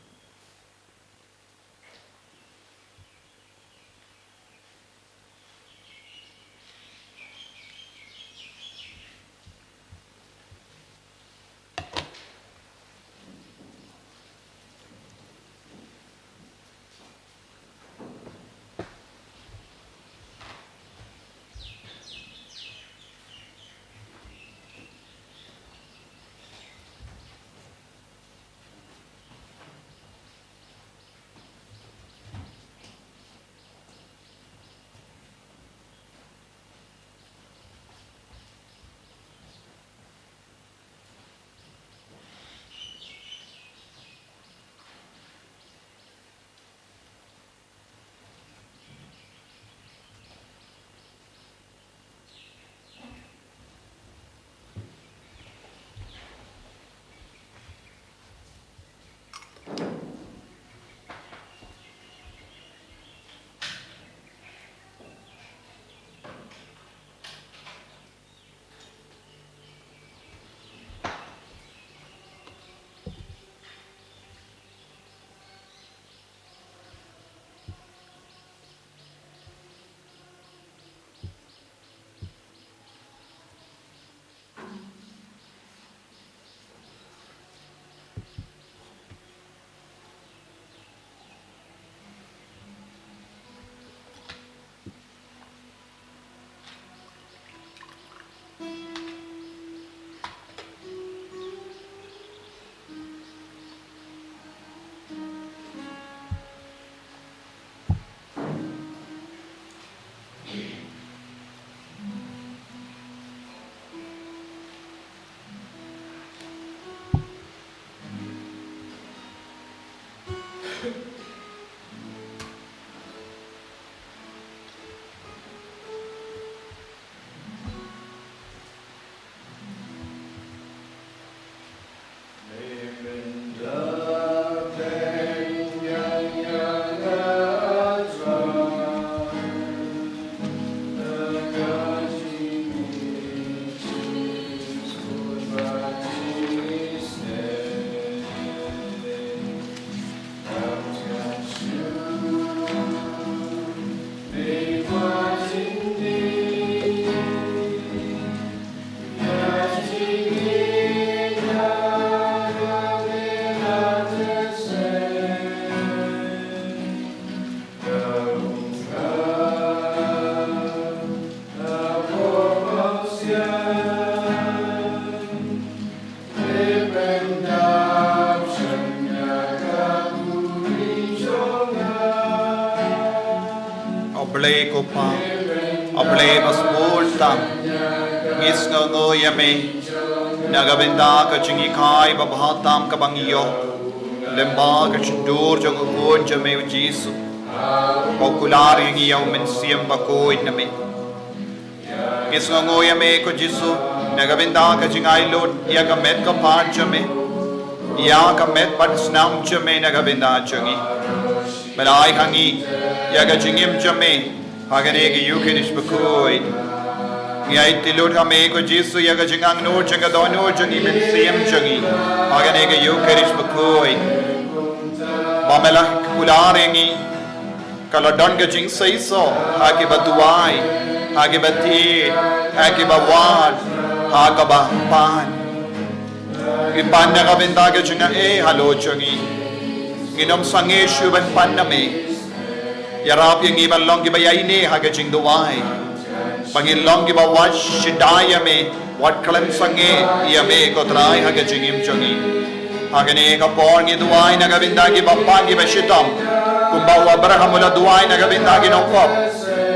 A Blei ko Pa, A Blei basbun tam, ngi sngewnguh ïa me na ka bynta ka jinghikai babha tam kaba ngi ïoh lyngba ka shyntur jong u Khun jong me u Jisu, ba u kular ïa ngi ïa u Mynsiem Bakhuid na me. Ngi sngewnguh ïa me ko Jisu na ka bynta ka jingailut ïa ka met ka phad jong me, ïa ka met bad snam jong me na ka bynta jong ngi. Me la ai ha ngi ïa ka jingim jong me ha kane ka Ïukharist Bakhuid. Ngi aiti lut ha me ko Jisu ïa ka jingangnud jong ka dohnud jong ngi, Mynsiem jong ngi, ha kane ka Ïukharist Bakhuid. Ba me la kular ïa ngi, ka la don ka jingseisoh ha kiba duwai, ha kiba thied, ha kiba wad, ha kaba pan. Ngi pan na ka bynta ka jingaiei halor jong ngi. Ngin ym sangeh shuh ban pan na me. Ïarap ïa ngi ban long kiba ïaineh ha ka jingduwai, ba ngin long kiba wad shai ïa me, wat khlem sangeh ïa me ko Trai ha ka jingim jong ngi. Ha kane ka por ngi duwai na ka bynta kiba pan kiba shitom, kumba u Abraham u la duwai na ka bynta ki nongpop.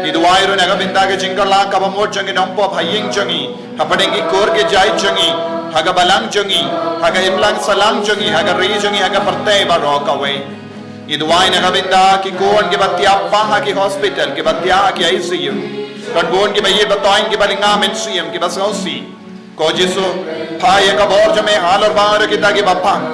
Ngi duwai ruh na ka bynta ka jingkylla kaba mut jong ki nongpop ha ïing jong ngi, hapdeng ki kur ki jait jong ngi, ha ka balang jong ngi, ha ka imlang sahlang jong ngi, ha ka ri jong ngi, ha ka pyrthei baroh kawei. Ngi duwai na ka bynta ki khun kiba thiah bha ha ki hospital, kiba thiah ha ki I C U. Don bun kiba ïeit ba toiñ, kiba lynga mynsiem, kiba sngewsih. Ko Jisu, phah ïa ka bor jong me halor baroh kita kiba pang.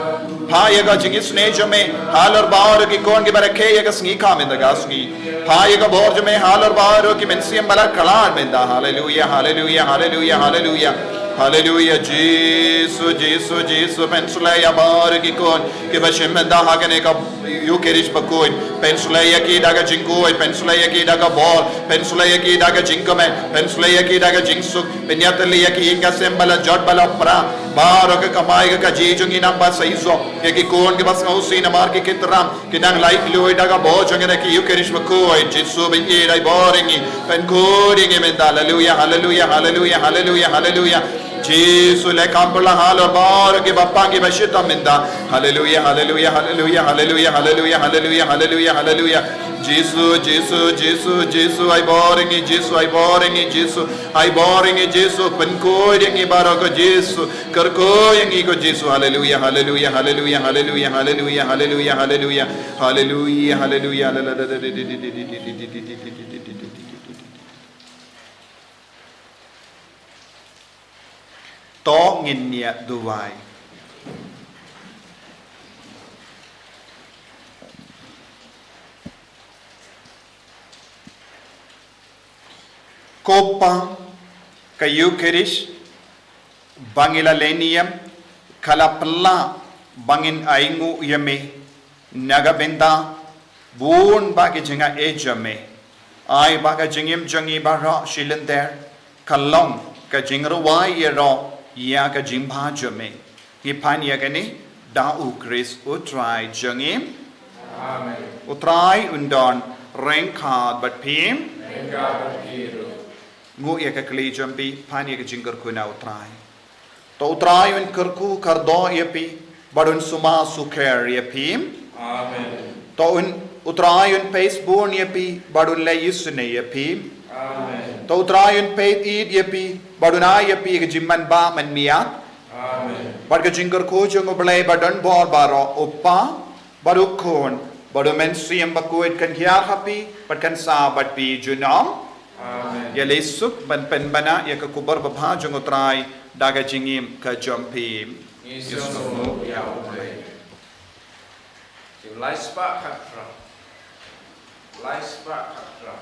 Phah ïa ka jingisynei jong me halor baroh ki khun kiba rakhe ïa ka sngi ka mynta ka sngi. Phah ïa ka bor jong me halor baroh ki mynsiem ba la khlad mynta. Haleluia, haleluia, haleluia, haleluia. Haleluia, Jisu, Jisu, Jisu, pynsleh ïa baroh ki khun kiba shim mynta ha kane ka Ïukharist bakhuid, pynsleh ïa ki da ka jingkhuid, pynsleh ïa ki da ka bor, pynsleh ïa ki da ka jingkmen, pynsleh ïa ki da ka jingsuk, pynïatylli ïa ki ïing ka sem ba la jot ba la pra, baroh ka kamai ka kajih jong ngi nang ba sa ïoh, ïa ki khun kiba sngewsih namar ki khie tram, ki nang lait luid da ka bor jong ngi na ka Ïukharist bakhuid, Jisu ba ïeit, ai bor ïa ngi, pynkhuid ïa ngi mynta, haleluia, haleluia, haleluia, haleluia, haleluia. Jisu, leh kam pyrshah halor baroh kiba pang kiba shitom mynta. Haleluia, haleluia, haleluia, haleluia, haleluia, haleluia, haleluia, haleluia. Jisu, Jisu, Jisu, Jisu, ai bor ïa ngi, Jisu, ai bor ïa ngi, Jisu, ai bor ïa ngi, Jisu, pynkhuid ïa ngi baroh ko Jisu, kyrkhu ïa ngi ko Jisu. Haleluia, haleluia, haleluia, haleluia, haleluia, haleluia, haleluia. Haleluia, haleluia, haleluia. To ngin ïa duwai. Ko Pa, ka Ïukharist ba ngi la leh niam ka la pynlah ba ngin ainguh ïa me. Na ka bynta bun bah ki jingaiei jong me, ai ba ka jingim jong ngi baroh shi lynter kan long ka jingrwai ïaroh ïa ka jingbha jong me. Ngi pan ïa kane da U Khrist U Trai jong ngi. Amen. U Trai un don ryngkat bad phi. Ryngkat bad phi ruh. Nguh ïa ka kli jong phi, pan ïa ka jingkyrkhu na U Trai. To U Trai un kyrkhu kyrdoh ïa phi bad un sumar sukher ïa phi. Amen. To un, U Trai un peit bun ïa phi bad un leh isynei ïa phi. Amen. To U Trai un peit ïeit ïa phi bad un ai ïa phi ka jingmanbah manmiat. Amen. Bad ka jingkyrkhu jong U Blei badonbor baroh, U Kpa bad U Khun bad U Mynsiem Bakhuid kan hiar ha phi bad kan sah bad phi junom. Amen. Ïaleh suk ban pynbna ïa ka khubor babha jong U Trai da ka jingim ka jong phi. Ngi sngewbha ïa U Blei. Jingïaleh spah khatphra. Lai spah khatphra.